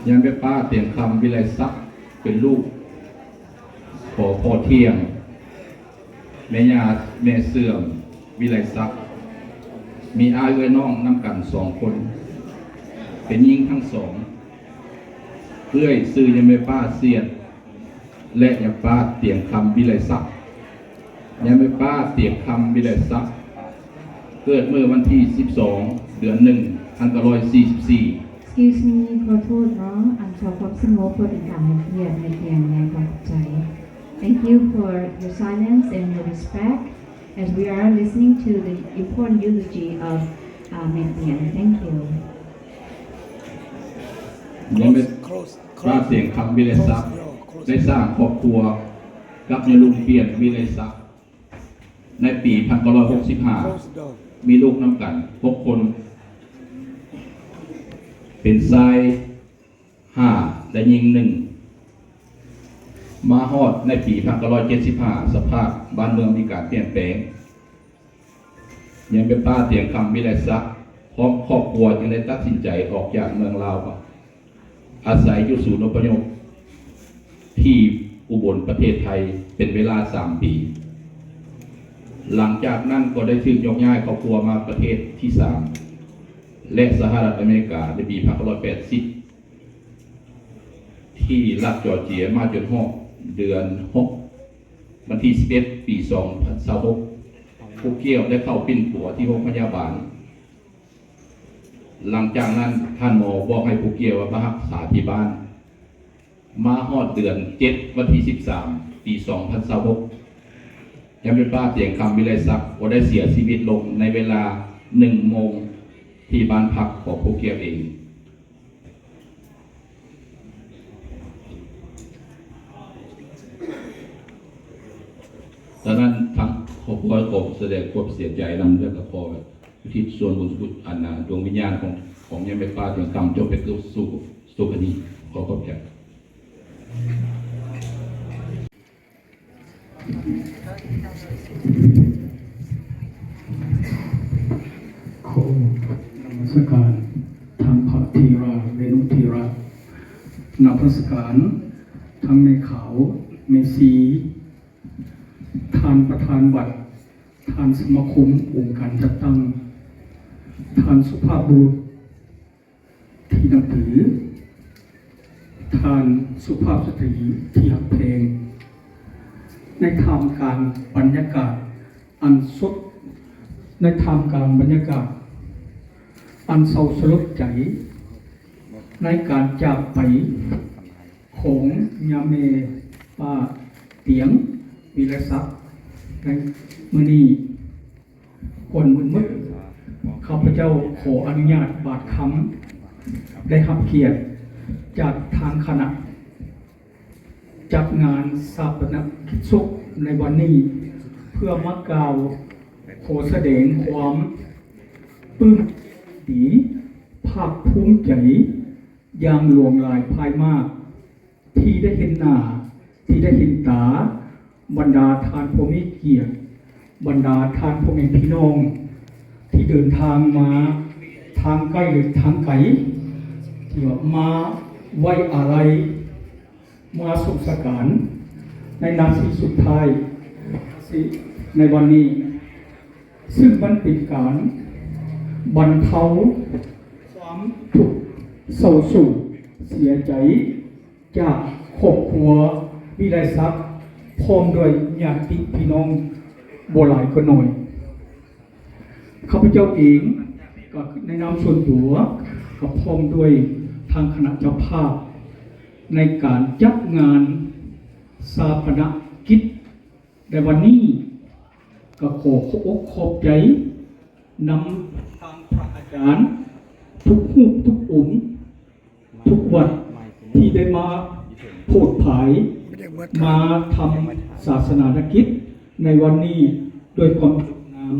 ຍາແມ່ປ້າ ຕຽງຄຳ ວິໄລສັກ ເປັນລູກຂອງພໍ່ທ່ຽງ ແມ່ຍ່າ ແມ່ເຊື່ອມ ວິໄລສັກ ມີອ້າຍເອື້ອຍນ້ອງນຳກັນສອງຄົນ ເປັນຍິງທັງສອງ. ເອື້ອຍຊື່ຍາແມ່ປ້າ ສຽດ ແລະ ຍາປ້າ ຕຽງຄຳ ວິໄລສັກ. ຍາແມ່ປ້າ ຕຽງຄຳ ວິໄລສັກ ເກີດເມື່ອວັນທີສິບສອງ ເດືອນໜຶ່ງ ພັນເກົ້າຮ້ອຍສີ່ສິບສີ່. Excuse me ຂໍໂທດເນາະ ອັນ ຂໍຄວາມສະຫງົບເພື່ອເປັນການໃຫ້ກຽດແມ່ຕຽງ ແມ່ນຄວາມຂອບໃຈ. Thank you for your silence and your respect as we are listening to the important eulogy of, uh, ແມ່ຕຽງ. Thank you. ຍາແມ່ປ້າ ຕຽງຄຳ ວິໄລສັກ ໄດ້ສ້າງຄອບຄົວກັບຍາລຸງ ປ່ຽນ ວິໄລສັກ ໃນປີພັນເກົ້າຮ້ອຍຫົກສິບຫ້າ ມີລູກນຳກັນຫົກຄົນ ເປັນຊາຍຫ້າ ແລະ ຍິງໜຶ່ງ. ມາຮອດໃນປີພັນເກົ້າຮ້ອຍເຈັດສິບຫ້າ ສະພາບບ້ານເມືອງມີການປ່ຽນແປງ, ຍາແມ່ປ້າ ຕຽງຄຳ ວິໄລສັກ ພ້ອມຄອບຄົວຈຶ່ງໄດ້ຕັດສິນໃຈອອກຈາກເມືອງລາວ ອາໄສຢູ່ສູນອົບພະຍົບທີ່ອຸບົນ ປະເທດໄທ ເປັນເວລາສາມປີ. ຫຼັງຈາກນັ້ນກໍໄດ້ຖືກຍົກຍ້າຍຄອບຄົວມາປະເທດທີສາມ ແລະ ສະຫະລັດອາເມລິກາ ໃນປີພັນເກົ້າຮ້ອຍແປດສິບ ທີ່ລັດຈໍເຈຍ ມາຈົນຮອດເດືອນຫົກ ວັນທີສິບເອັດ ປີສອງພັນຊາວຫົກ ຜູ້ກ່ຽວໄດ້ເຂົ້າປິ່ນປົວທີ່ໂຮງພະຍາບານ. ຫຼັງຈາກນັ້ນ ທ່ານໝໍບອກໃຫ້ຜູ້ກ່ຽວມາຮັກສາທີ່ບ້ານ. ມາຮອດເດືອນເຈັດ ວັນທີສິບສາມ ປີສອງພັນຊາວຫົກ ຍາມແມ່ປ້າຕຽງຄຳ ວິໄລສັກ ກໍໄດ້ເສຍຊີວິດລົງໃນເວລາໜຶ່ງໂມງ ທີ່ບ້ານພັກຂອງຜູ້ກ່ຽວເອງ. ສະນັ້ນ ທາງຄອບຄົວກໍສະແດງຄວາມເສຍໃຈນຳ ແລະ ກໍຂໍອຸທິດສ່ວນບຸນສຸກຸນ ອັນນາ ດວງວິນຍານຂອງ ຂອງຍາມແມ່ປ້າຕຽງຄຳ ຈົ່ງໄປສູ່ສຸຄະຕິ. ຂໍຂອບໃຈ. ຂໍນະມັດສະການທ່ານພະເຖລະເຣນຸເຖລະ, ນະມັດສະການທັງແມ່ຂາວ, ແມ່ຊີ, ທ່ານປະທານວັດ, ທ່ານສະມາຄົມອົງການຈັດຕັ້ງ, ທ່ານສຸພາບບຸລຸດ ທີ່ນັບຖື, ທ່ານສຸພາບສະຕີທີ່ຮັກແພງ, ໃນທ່າມກາງບັນຍາກາດອັນສົດ, ໃນທ່າມກາງບັນຍາກາດອັນເສົ້າສະຫຼົດໃຈ ໃນການຈາກໄປຂອງຍາແມ່ປ້າຕຽງ ວິໄລສັກ ໃນມື້ນີ້. ກ່ອນອື່ນໝົດ, ຂ້າພະເຈົ້າຂໍອະນຸຍາດບາດຄຳ ໄດ້ຮັບກຽດຈາກທາງຄະນະຈັດງານຊາປະນະກິດສົບໃນວັນນີ້ ເພື່ອມາກ່າວຂໍສະແດງຄວາມປຶ້ມປີຕິ ພາກພູມໃຈ ຢ່າງຫຼວງຫຼາຍພາຍມາກ ທີ່ໄດ້ເຫັນໜ້າ ທີ່ໄດ້ເຫັນຕາ ບັນດາທ່ານຜູ້ມີກຽດ, ບັນດາທ່ານພໍ່ແມ່ພີ່ນ້ອງ ທີ່ເດີນທາງມາທາງໃກ້ ຫຼື ທາງໄກ ທີ່ວ່າມາໄວ້ອາໄລ ມາສົ່ງສະການໃນນາທີສຸດທ້າຍໃນວັນນີ້, ຊຶ່ງມັນເປັນການບັນເທົາຄວາມທຸກເສົ້າໂສກເສຍໃຈຈາກຄອບຄົວວິໄລສັກ ພ້ອມດ້ວຍຍາດຕິພີ່ນ້ອງບໍ່ຫຼາຍກໍໜ້ອຍ. ຂ້າພະເຈົ້າເອງກໍໃນນາມສ່ວນຕົວ ກໍພ້ອມດ້ວຍທາງຄະນະເຈົ້າພາບ ໃນການຈັດງານຊາປະນະກິດໃນວັນນີ້ ກໍຂໍຂອບອົກຂອບໃຈນຳທາງພະອາຈານທຸກຮູບທຸກອົງ ທຸກວັດທີ່ໄດ້ມາໂພດຜາຍ ມາທຳສາສະໜານະກິດໃນວັນນີ້ດ້ວຍຄວາມສົວຍງາມ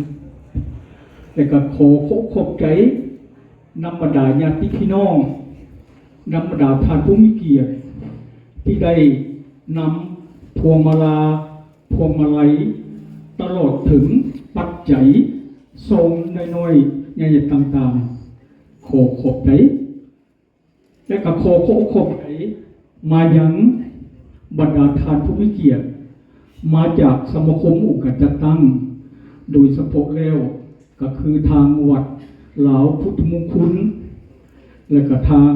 ແລະ ກໍຂໍຂອບໃຈນຳບັນດາຍາດຕິພີ່ນ້ອງ ນຳບັນດາທ່ານຜູ້ມີກຽດ ທີ່ໄດ້ນຳພວງມາລາ ພວງມາໄລ ຕະຫຼອດເຖິງປັດໄຈ ຊອງນ້ອຍໆ ໃຫຍ່ໆ ຕ່າງໆ ຂໍຂອບໃຈ ແລະ ກໍຂໍຂອບໃຈມາຍັງບັນດາທ່ານຜູ້ມີກຽດ ມາຈາກສະມາຄົມອົງການຈັດຕັ້ງ ໂດຍສະເພາະແລ້ວກໍຄືທາງວັດລາວພຸດທະມຸງຄຸນ ແລະ ກໍທາງ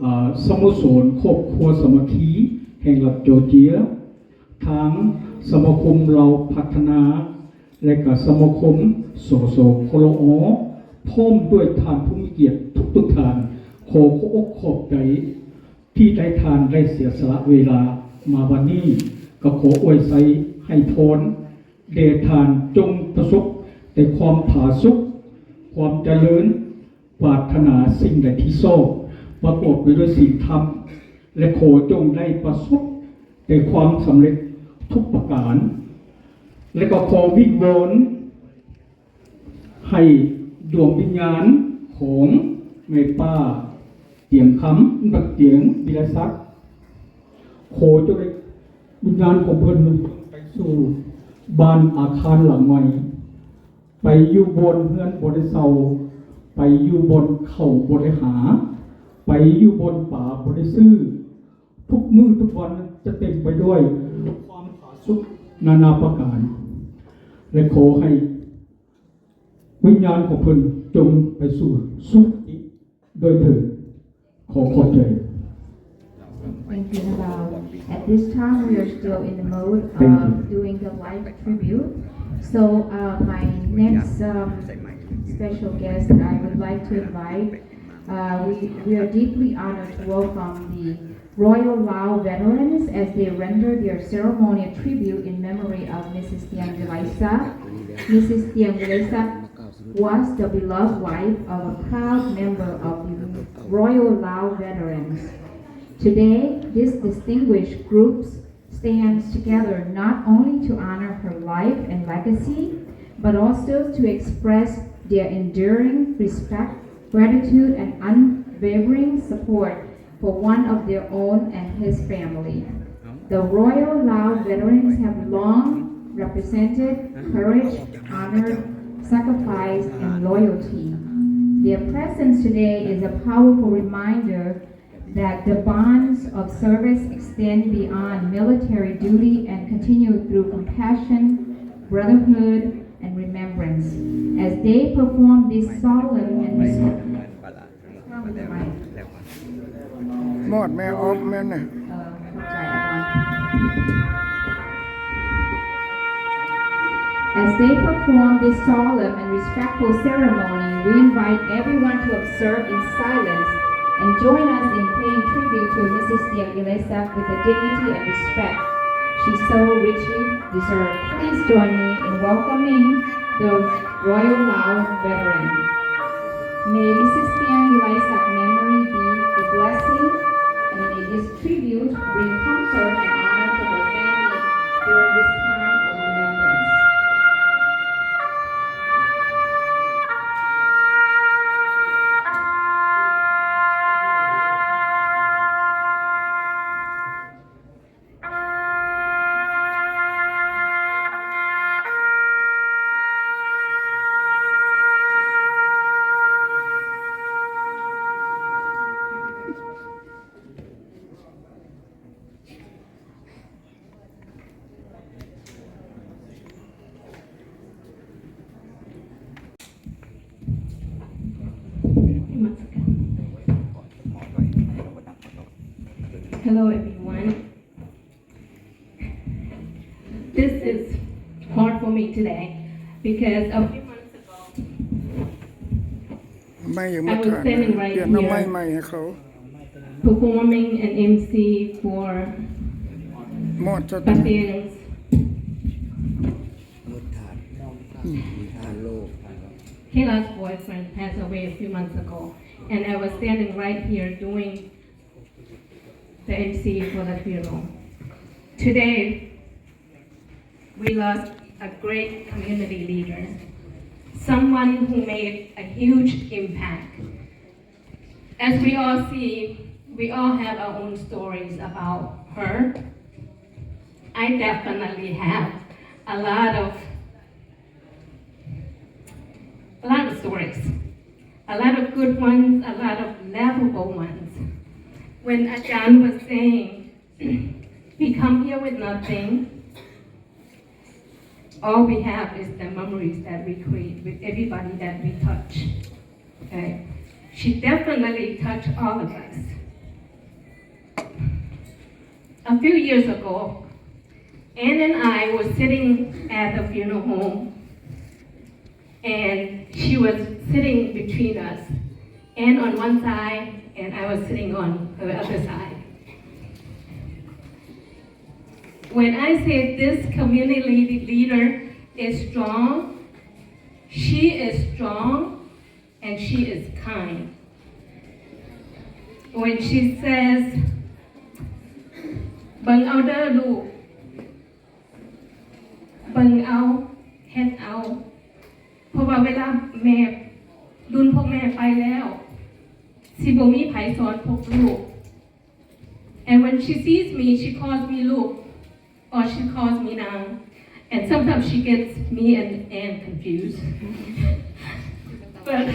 ອາ ສະໂມສອນຄອບຄົວສາມັກຄີແຫ່ງລັດຈໍເຈຍ, ທາງສະມາຄົມລາວພັດທະນາ ແລະ ກະສະມາຄົມ ສສ ຄລອ ພ້ອມດ້ວຍທ່ານຜູ້ມີກຽດທຸກໆທ່ານ, ຂໍຂອບອົກຂອບໃຈທີ່ໄດ້ທ່ານໄດ້ເສຍສະຫຼະເວລາມາວັນນີ້, ກໍຂໍອວຍໄຊໃຫ້ພອນແດ່ທ່ານ, ຈົ່ງປະສົບແຕ່ຄວາມຜາສຸກ, ຄວາມຈະເລີນ, ປາດຖະໜາສິ່ງໃດທີ່ຊອບ ປະກອບໄປດ້ວຍສິນທຳ ແລະ ຂໍຈົ່ງໄດ້ປະສົບແຕ່ຄວາມສຳເລັດທຸກປະການ ແລະ ກໍຂໍວິງວອນໃຫ້ດວງວິນຍານຂອງແມ່ປ້າຕຽງຄຳ ບັກຕຽງ ວິລະສັກ ຂໍຈົ່ງໄດ້ ວິນຍານຂອງເພິ່ນໄປສູ່ບ້ານອາຄານຫຼັງໃໝ່ ໄປຢູ່ບ່ອນເຮືອນບໍ່ໄດ້ເຊົ່າ, ໄປຢູ່ບ່ອນເຂົ້າບໍ່ໄດ້ຫາ, ໄປຢູ່ບ່ອນປາບໍ່ໄດ້ຊື້. ທຸກມື້ທຸກວັນຈະເຕັມໄປດ້ວຍຄວາມຜາສຸກນານາປະການ ແລະ ຂໍໃຫ້ວິນຍານຂອງເພິ່ນຈົ່ງໄປສູ່ສຸຄະຕິ ດ້ວຍເທີ້ນ. ຂໍຂອບໃຈ. Thank you, Nabal. At this time, we are still in the mode of doing the live tribute. So, uh, my next, um, special guest that I would like to invite, uh, we, we are deeply honored to welcome the Royal Lao veterans as they render their ceremonial tribute in memory of Missus Tiang Vilaisak. Missus Tiang Vilaisak was the beloved wife of a proud member of the Royal Lao veterans. Today, this distinguished groups stands together not only to honor her life and legacy, but also to express their enduring respect, gratitude, and unwavering support for one of their own and his family. The Royal Lao veterans have long represented courage, honor, sacrifice, and loyalty. Their presence today is a powerful reminder that the bonds of service extend beyond military duty and continue through compassion, brotherhood, and remembrance. As they perform this solemn and respectful ມອດແມ່ອອກແມ່ນນະ. As they perform this solemn and respectful ceremony, we invite everyone to observe in silence and join us in paying tribute to Missus Tiang Vilaisak with the dignity and respect she so richly deserves. Please join me in welcoming the Royal Lao veteran. May Missus Tiang Vilaisak memory be a blessing and may this tribute bring comfort and honor to her family during this time of remembrance. ເຮົາເລີຍ Hello everyone. This is hard for me today because a few months ago ໄມ້ຍັງບໍ່ I was ຂາດ standing right ປ່ຽນເອົາໄມ້ here ໃໝ່ໃຫ້ເຂົາ performing an M C for ມອດຊະ Pathiang's ມອດທາດ ອືມ Kayla's boyfriend passed away a few months ago, and I was standing right here doing the M C for the funeral. Today, we lost a great community leader, someone who made a huge impact. As we all see, we all have our own stories about her. I definitely have a lot of A lot of stories, a lot of good ones, a lot of laughable ones. When Ajahn was saying, "We come here with nothing, all we have is the memories that we create with everybody that we touch." Okay? She definitely touched all of us. A few years ago, Anne and I were sitting at the funeral home, and she was sitting between us, Anne on one side, and I was sitting on the other side. When I say this community leader is strong, she is strong, and she is kind. When she says, "เบิ่งเอาเด้อลูก เบิ่งเอา เฮ็ดเอา เพราะว่าเวลาแม่ รุ่นพวกแม่ไปแล้ว สิบ่มีไผสอนพวกลูก." And when she sees me, she calls me ลูก or she calls me นาง and sometimes she gets me and Anne confused. But,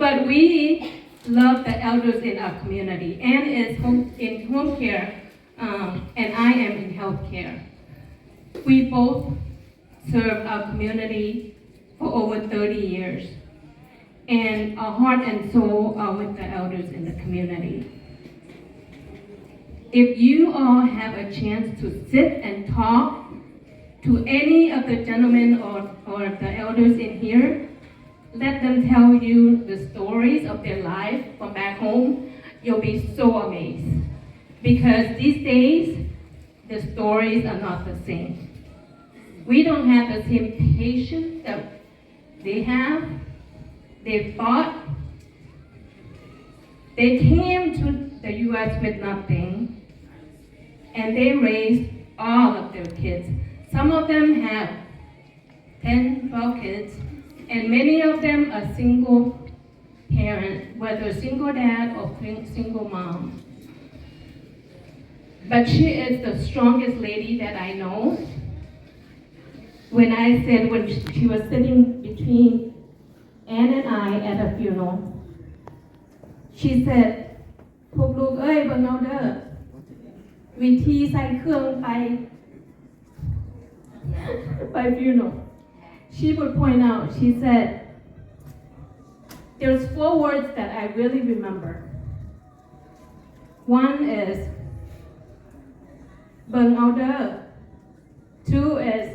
but we love the elders in our community. Anne is home, in home care, um, and I am in healthcare. We both serve our community for over thirty years, and our heart and soul are with the elders in the community. If you all have a chance to sit and talk to any of the gentlemen or, or the elders in here, let them tell you the stories of their life from back home, you'll be so amazed. Because these days, the stories are not the same. We don't have the same patience that they have. They fought. They came to the U S with nothing, and they raised all of their kids. Some of them have ten, twelve kids, and many of them are single parent, whether single dad or sing-, single mom. But she is the strongest lady that I know. When I said, when she, she was sitting between Anne and I at a funeral, she said, ພວກລູກເອີຍ ເບິ່ງເອົາເດີ ວິທີໃສ່ເຄື່ອງໄປ ໄປ funeral. She would point out, she said, "There's four words that I really remember. One is ເບິ່ງເອົາເດີ. Two is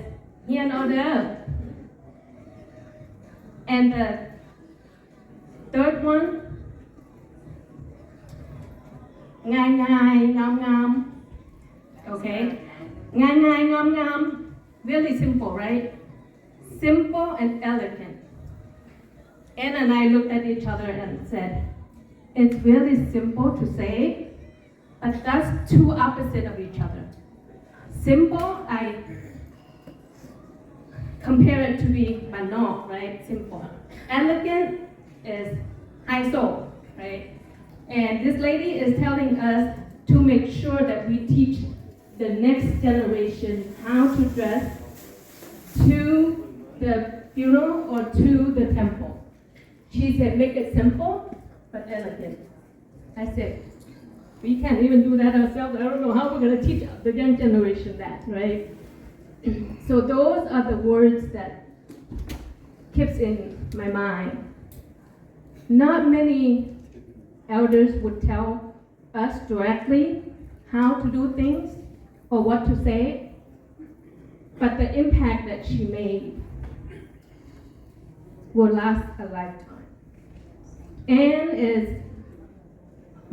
ຮຽນເອົາເດີ. And the third one, ງ່າຍໆ ງາມໆ." Okay? ງ່າຍໆ ງາມໆ. Really simple, right? Simple and elegant. Anne and I looked at each other and said, "It's really simple to say, but that's two opposite of each other." Simple, I compare it to be ບ້ານນອກ, right? Simple. Elegant is ໄຮໂຊ, right? And this lady is telling us to make sure that we teach the next generation how to dress to the funeral or to the temple. She said, "Make it simple but elegant." I said, "We can't even do that ourselves. I don't know how we're gonna teach the young generation that, right?" So those are the words that keeps in my mind. Not many elders would tell us directly how to do things or what to say, but the impact that she made will last a lifetime. Anne is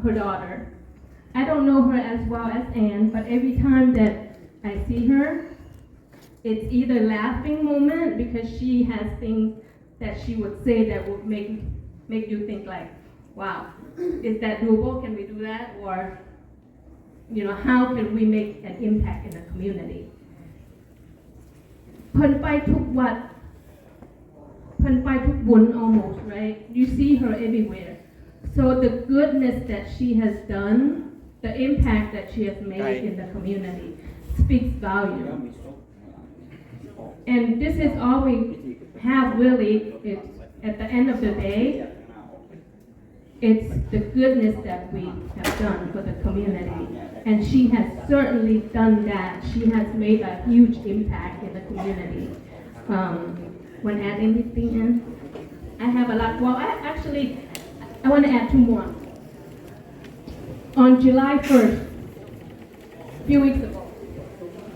her daughter. I don't know her as well as Anne, but every time that I see her, it's either laughing moment because she has things that she would say that would make, make you think like, "Wow, is that doable? Can we do that?" Or, you know, "How can we make an impact in the community?" ເພິ່ນໄປທຸກວັດ, ເພິ່ນໄປທຸກບຸນ almost, right? You see her everywhere. So the goodness that she has done, the impact that she has made in the community speaks volume. And this is all we have really. It, at the end of the day, it's the goodness that we have done for the community. And she has certainly done that. She has made a huge impact in the community. Um, wanna add anything in? I have a lot. Well, I actually, I wanna add two more. On July first, few weeks ago,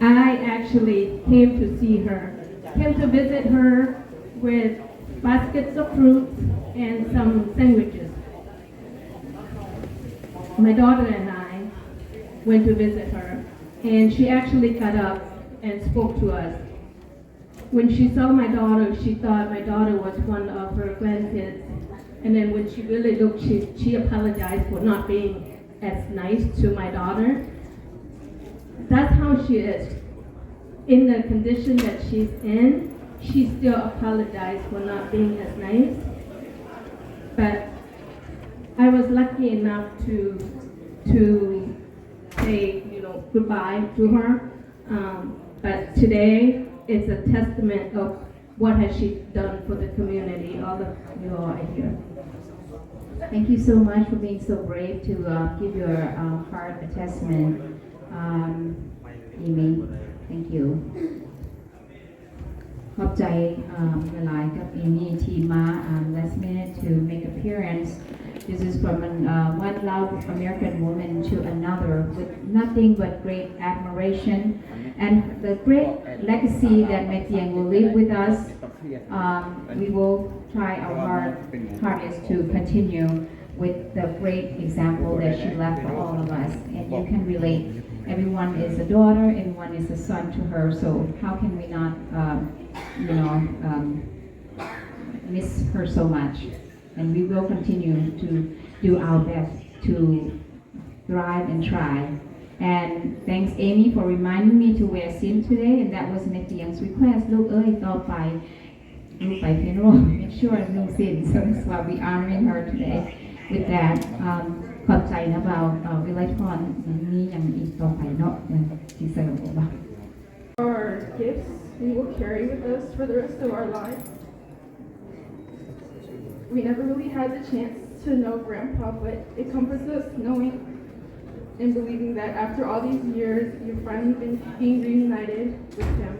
I actually came to see her, came to visit her with baskets of fruits and some sandwiches. My daughter and I went to visit her, and she actually got up and spoke to us. When she saw my daughter, she thought my daughter was one of her grandkids. And then when she really looked, she, she apologized for not being as nice to my daughter. That's how she is. In the condition that she's in, she still apologized for not being as nice. But I was lucky enough to, to say, you know, goodbye to her. Um, but today, it's a testament of what has she done for the community. All of you all are here. Thank you so much for being so brave to, uh, give your, uh, heart attachment. Um, Amy, thank you. ຂອບໃຈ ເອີ່ມ ຫຼາຍໆ ກັບເອມີ ທີ່ມາ ເອີ່ມ last minute to make appearance. This is from an, uh, one loud American woman to another with nothing but great admiration and the great legacy that ແມ່ຕຽງ will leave with us. Um, we will try our hard, hardest to continue with the great example that she left for all of us. And you can relate. Everyone is a daughter, everyone is a son to her. So how can we not, um, you know, um, miss her so much? And we will continue to do our best to thrive and try. And thanks, Amy, for reminding me to wear sin today, and that was ແມ່ຕຽງ request. ລູກເອີຍ ຕໍ່ໄປ ລູກໄປ funeral, make sure ນຸ່ງສິ້ນ. So that's why we honoring her today with that. Um, ຂອບໃຈນະບ່າວ ເອີ ວິໄລພອນ. ມີຫຍັງອີກຕໍ່ໄປເນາະ ເອີ ທີ່ເສີມບໍ່? Our gifts we will carry with us for the rest of our lives. We never really had the chance to know Grandpa, but it comforts us knowing and believing that after all these years, you've finally been being reunited with him.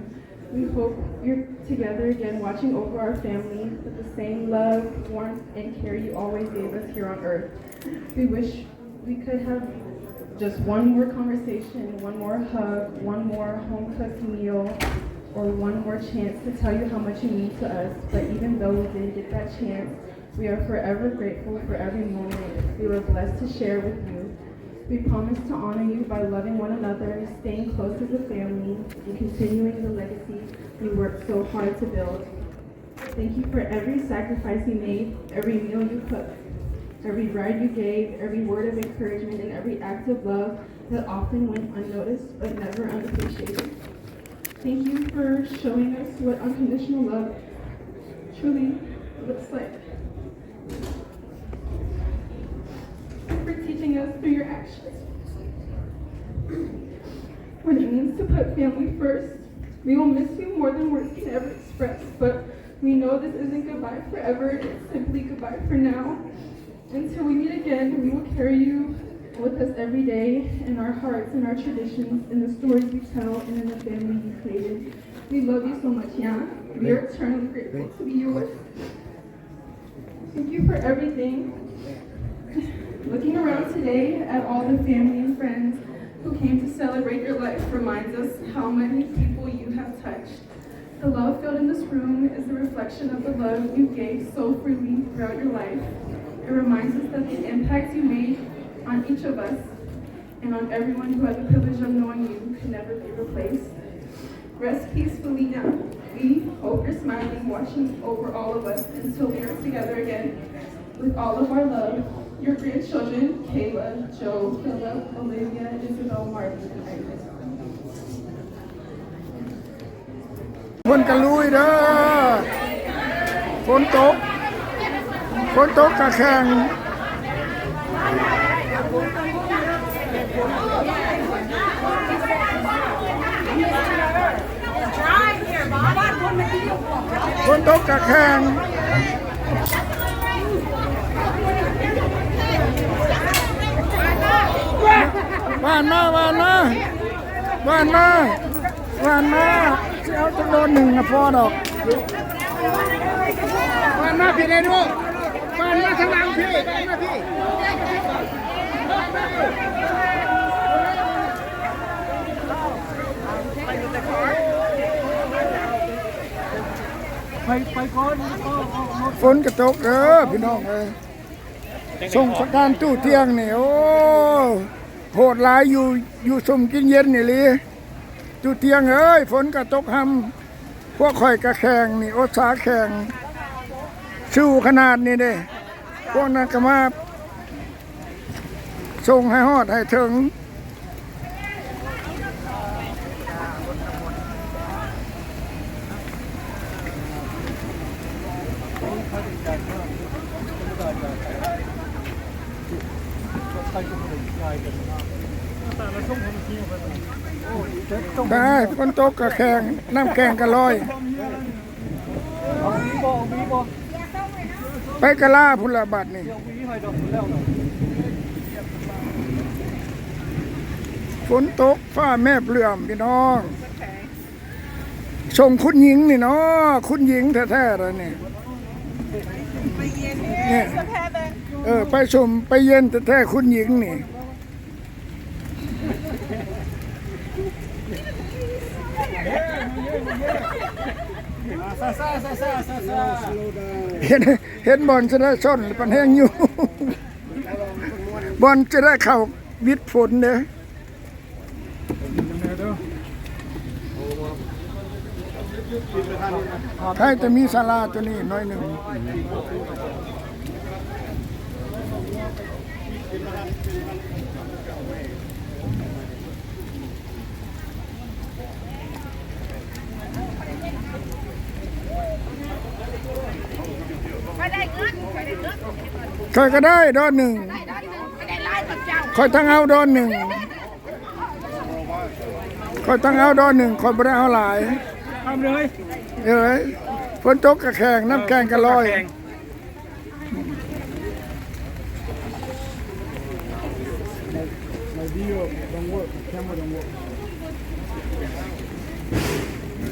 We hope you're together again, watching over our family with the same love, warmth, and care you always gave us here on earth. We wish we could have just one more conversation, one more hug, one more home-cooked meal, or one more chance to tell you how much you mean to us. But even though we didn't get that chance, we are forever grateful for every moment we were blessed to share with you. We promise to honor you by loving one another, staying close as a family, and continuing the legacy you worked so hard to build. Thank you for every sacrifice you made, every meal you cooked, every ride you gave, every word of encouragement, and every act of love that often went unnoticed but never unappreciated. Thank you for showing us what unconditional love truly looks like, for teaching us through your actions what it means to put family first. We will miss you more than words can ever express, but we know this isn't goodbye forever. It's simply goodbye for now. Until we meet again, we will carry you with us every day in our hearts, in our traditions, in the stories we tell, and in the family you created. We love you so much, Jan. We are eternally grateful to be yours. Thank you for everything. Looking around today at all the family and friends who came to celebrate your life reminds us how many people you have touched. The love felt in this room is a reflection of the love you gave so freely throughout your life. It reminds us that the impact you made on each of us and on everyone who had the privilege of knowing you can never be replaced. Rest peacefully now. We hope you're smiling, watching over all of us until we are together again. With all of our love, your grandchildren, Kayla, Joe, Philip, Olivia, Isabel, Marvin, and Ivan. ເພິ່ນກະລຸຍເດີ ຝົນຕົກ ຝົນຕົກກະແຂ່ງ ຝົນຕົກກະແຂ່ງ ຫວ່ານມາ ຫວ່ານມາ ຫວ່ານມາ ຫວ່ານມາ ຊິເອົາຈັກໂລໜຶ່ງນະ ພໍດອກ ຫວ່ານມາພີ້ແດ່ລູກ ຫວ່ານມາທາງຫຼັງພີ້ ຫວ່ານມາພີ້. ຝົນກະຕົກເດີພີ່ນ້ອງເອີຍ ສົງສະການຕູ້ຕຽງນີ້ ໂອ້ ໂຫດຫຼາຍ ຢູ່ ຢູ່ຊຸ່ມກິນເຢັນອີ່ຫຼີ ຕູ້ຕຽງເອີຍ ຝົນກະຕົກຮຳ ພວກຂ້ອຍກະແຂ່ງນີ້ ອຸດສາແຂ່ງ ສູ້ຂະໜາດນີ້ເດ້ ພວກນັ້ນກະມາ ສົ່ງໃຫ້ຮອດໃຫ້ເຖິງ. ໄປ ຝົນຕົກກະແຂ່ງ ນ້ຳແກ່ງກະລອຍ. ໄປກະລາພຸ້ນລະບາດນີ້ ຝົນຕົກຟ້າແມບເຫຼື້ອມພີ່ນ້ອງ ສົ່ງຄຸນຍິງນີ້ເນາະ ຄຸນຍິງແທ້ໆລະນີ້ ນີ້ ເອີ ໄປຊົມໄປເຢັນແທ້ໆ ຄຸນຍິງນີ້. ເຫັນ ເຫັນບ່ອນຊະນະຊົນ ປານແຮງຢູ່. ບ່ອນຈະໄດ້ເຂົ້າວິດຝົນເດ້. ໃຜຈະມີສາລາຕົວນີ້ໜ້ອຍໜຶ່ງ. ຂ້ອຍກໍໄດ້ດອນໜຶ່ງ ຂ້ອຍທັງເອົາດອນໜຶ່ງ ຂ້ອຍທັງເອົາດອນໜຶ່ງ ຂ້ອຍບໍ່ໄດ້ເອົາຫຼາຍ. ເອີຍ ຝົນຕົກກະແຂງ ນ້ຳແຂງກະລອຍ.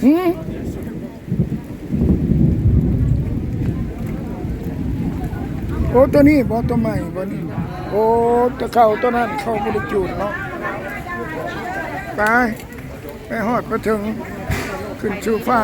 ຫື ໂອ້ ຕົວນີ້ບໍ່ ຕົວໃໝ່ບໍ່ນີ້? ໂອ້ ແຕ່ເກົ່າຕົວນັ້ນເຂົາບໍ່ໄດ້ຈູດເນາະ. ໄປ ໄປຮອດໄປເຖິງ ຂຶ້ນສູ່ຟ້າ.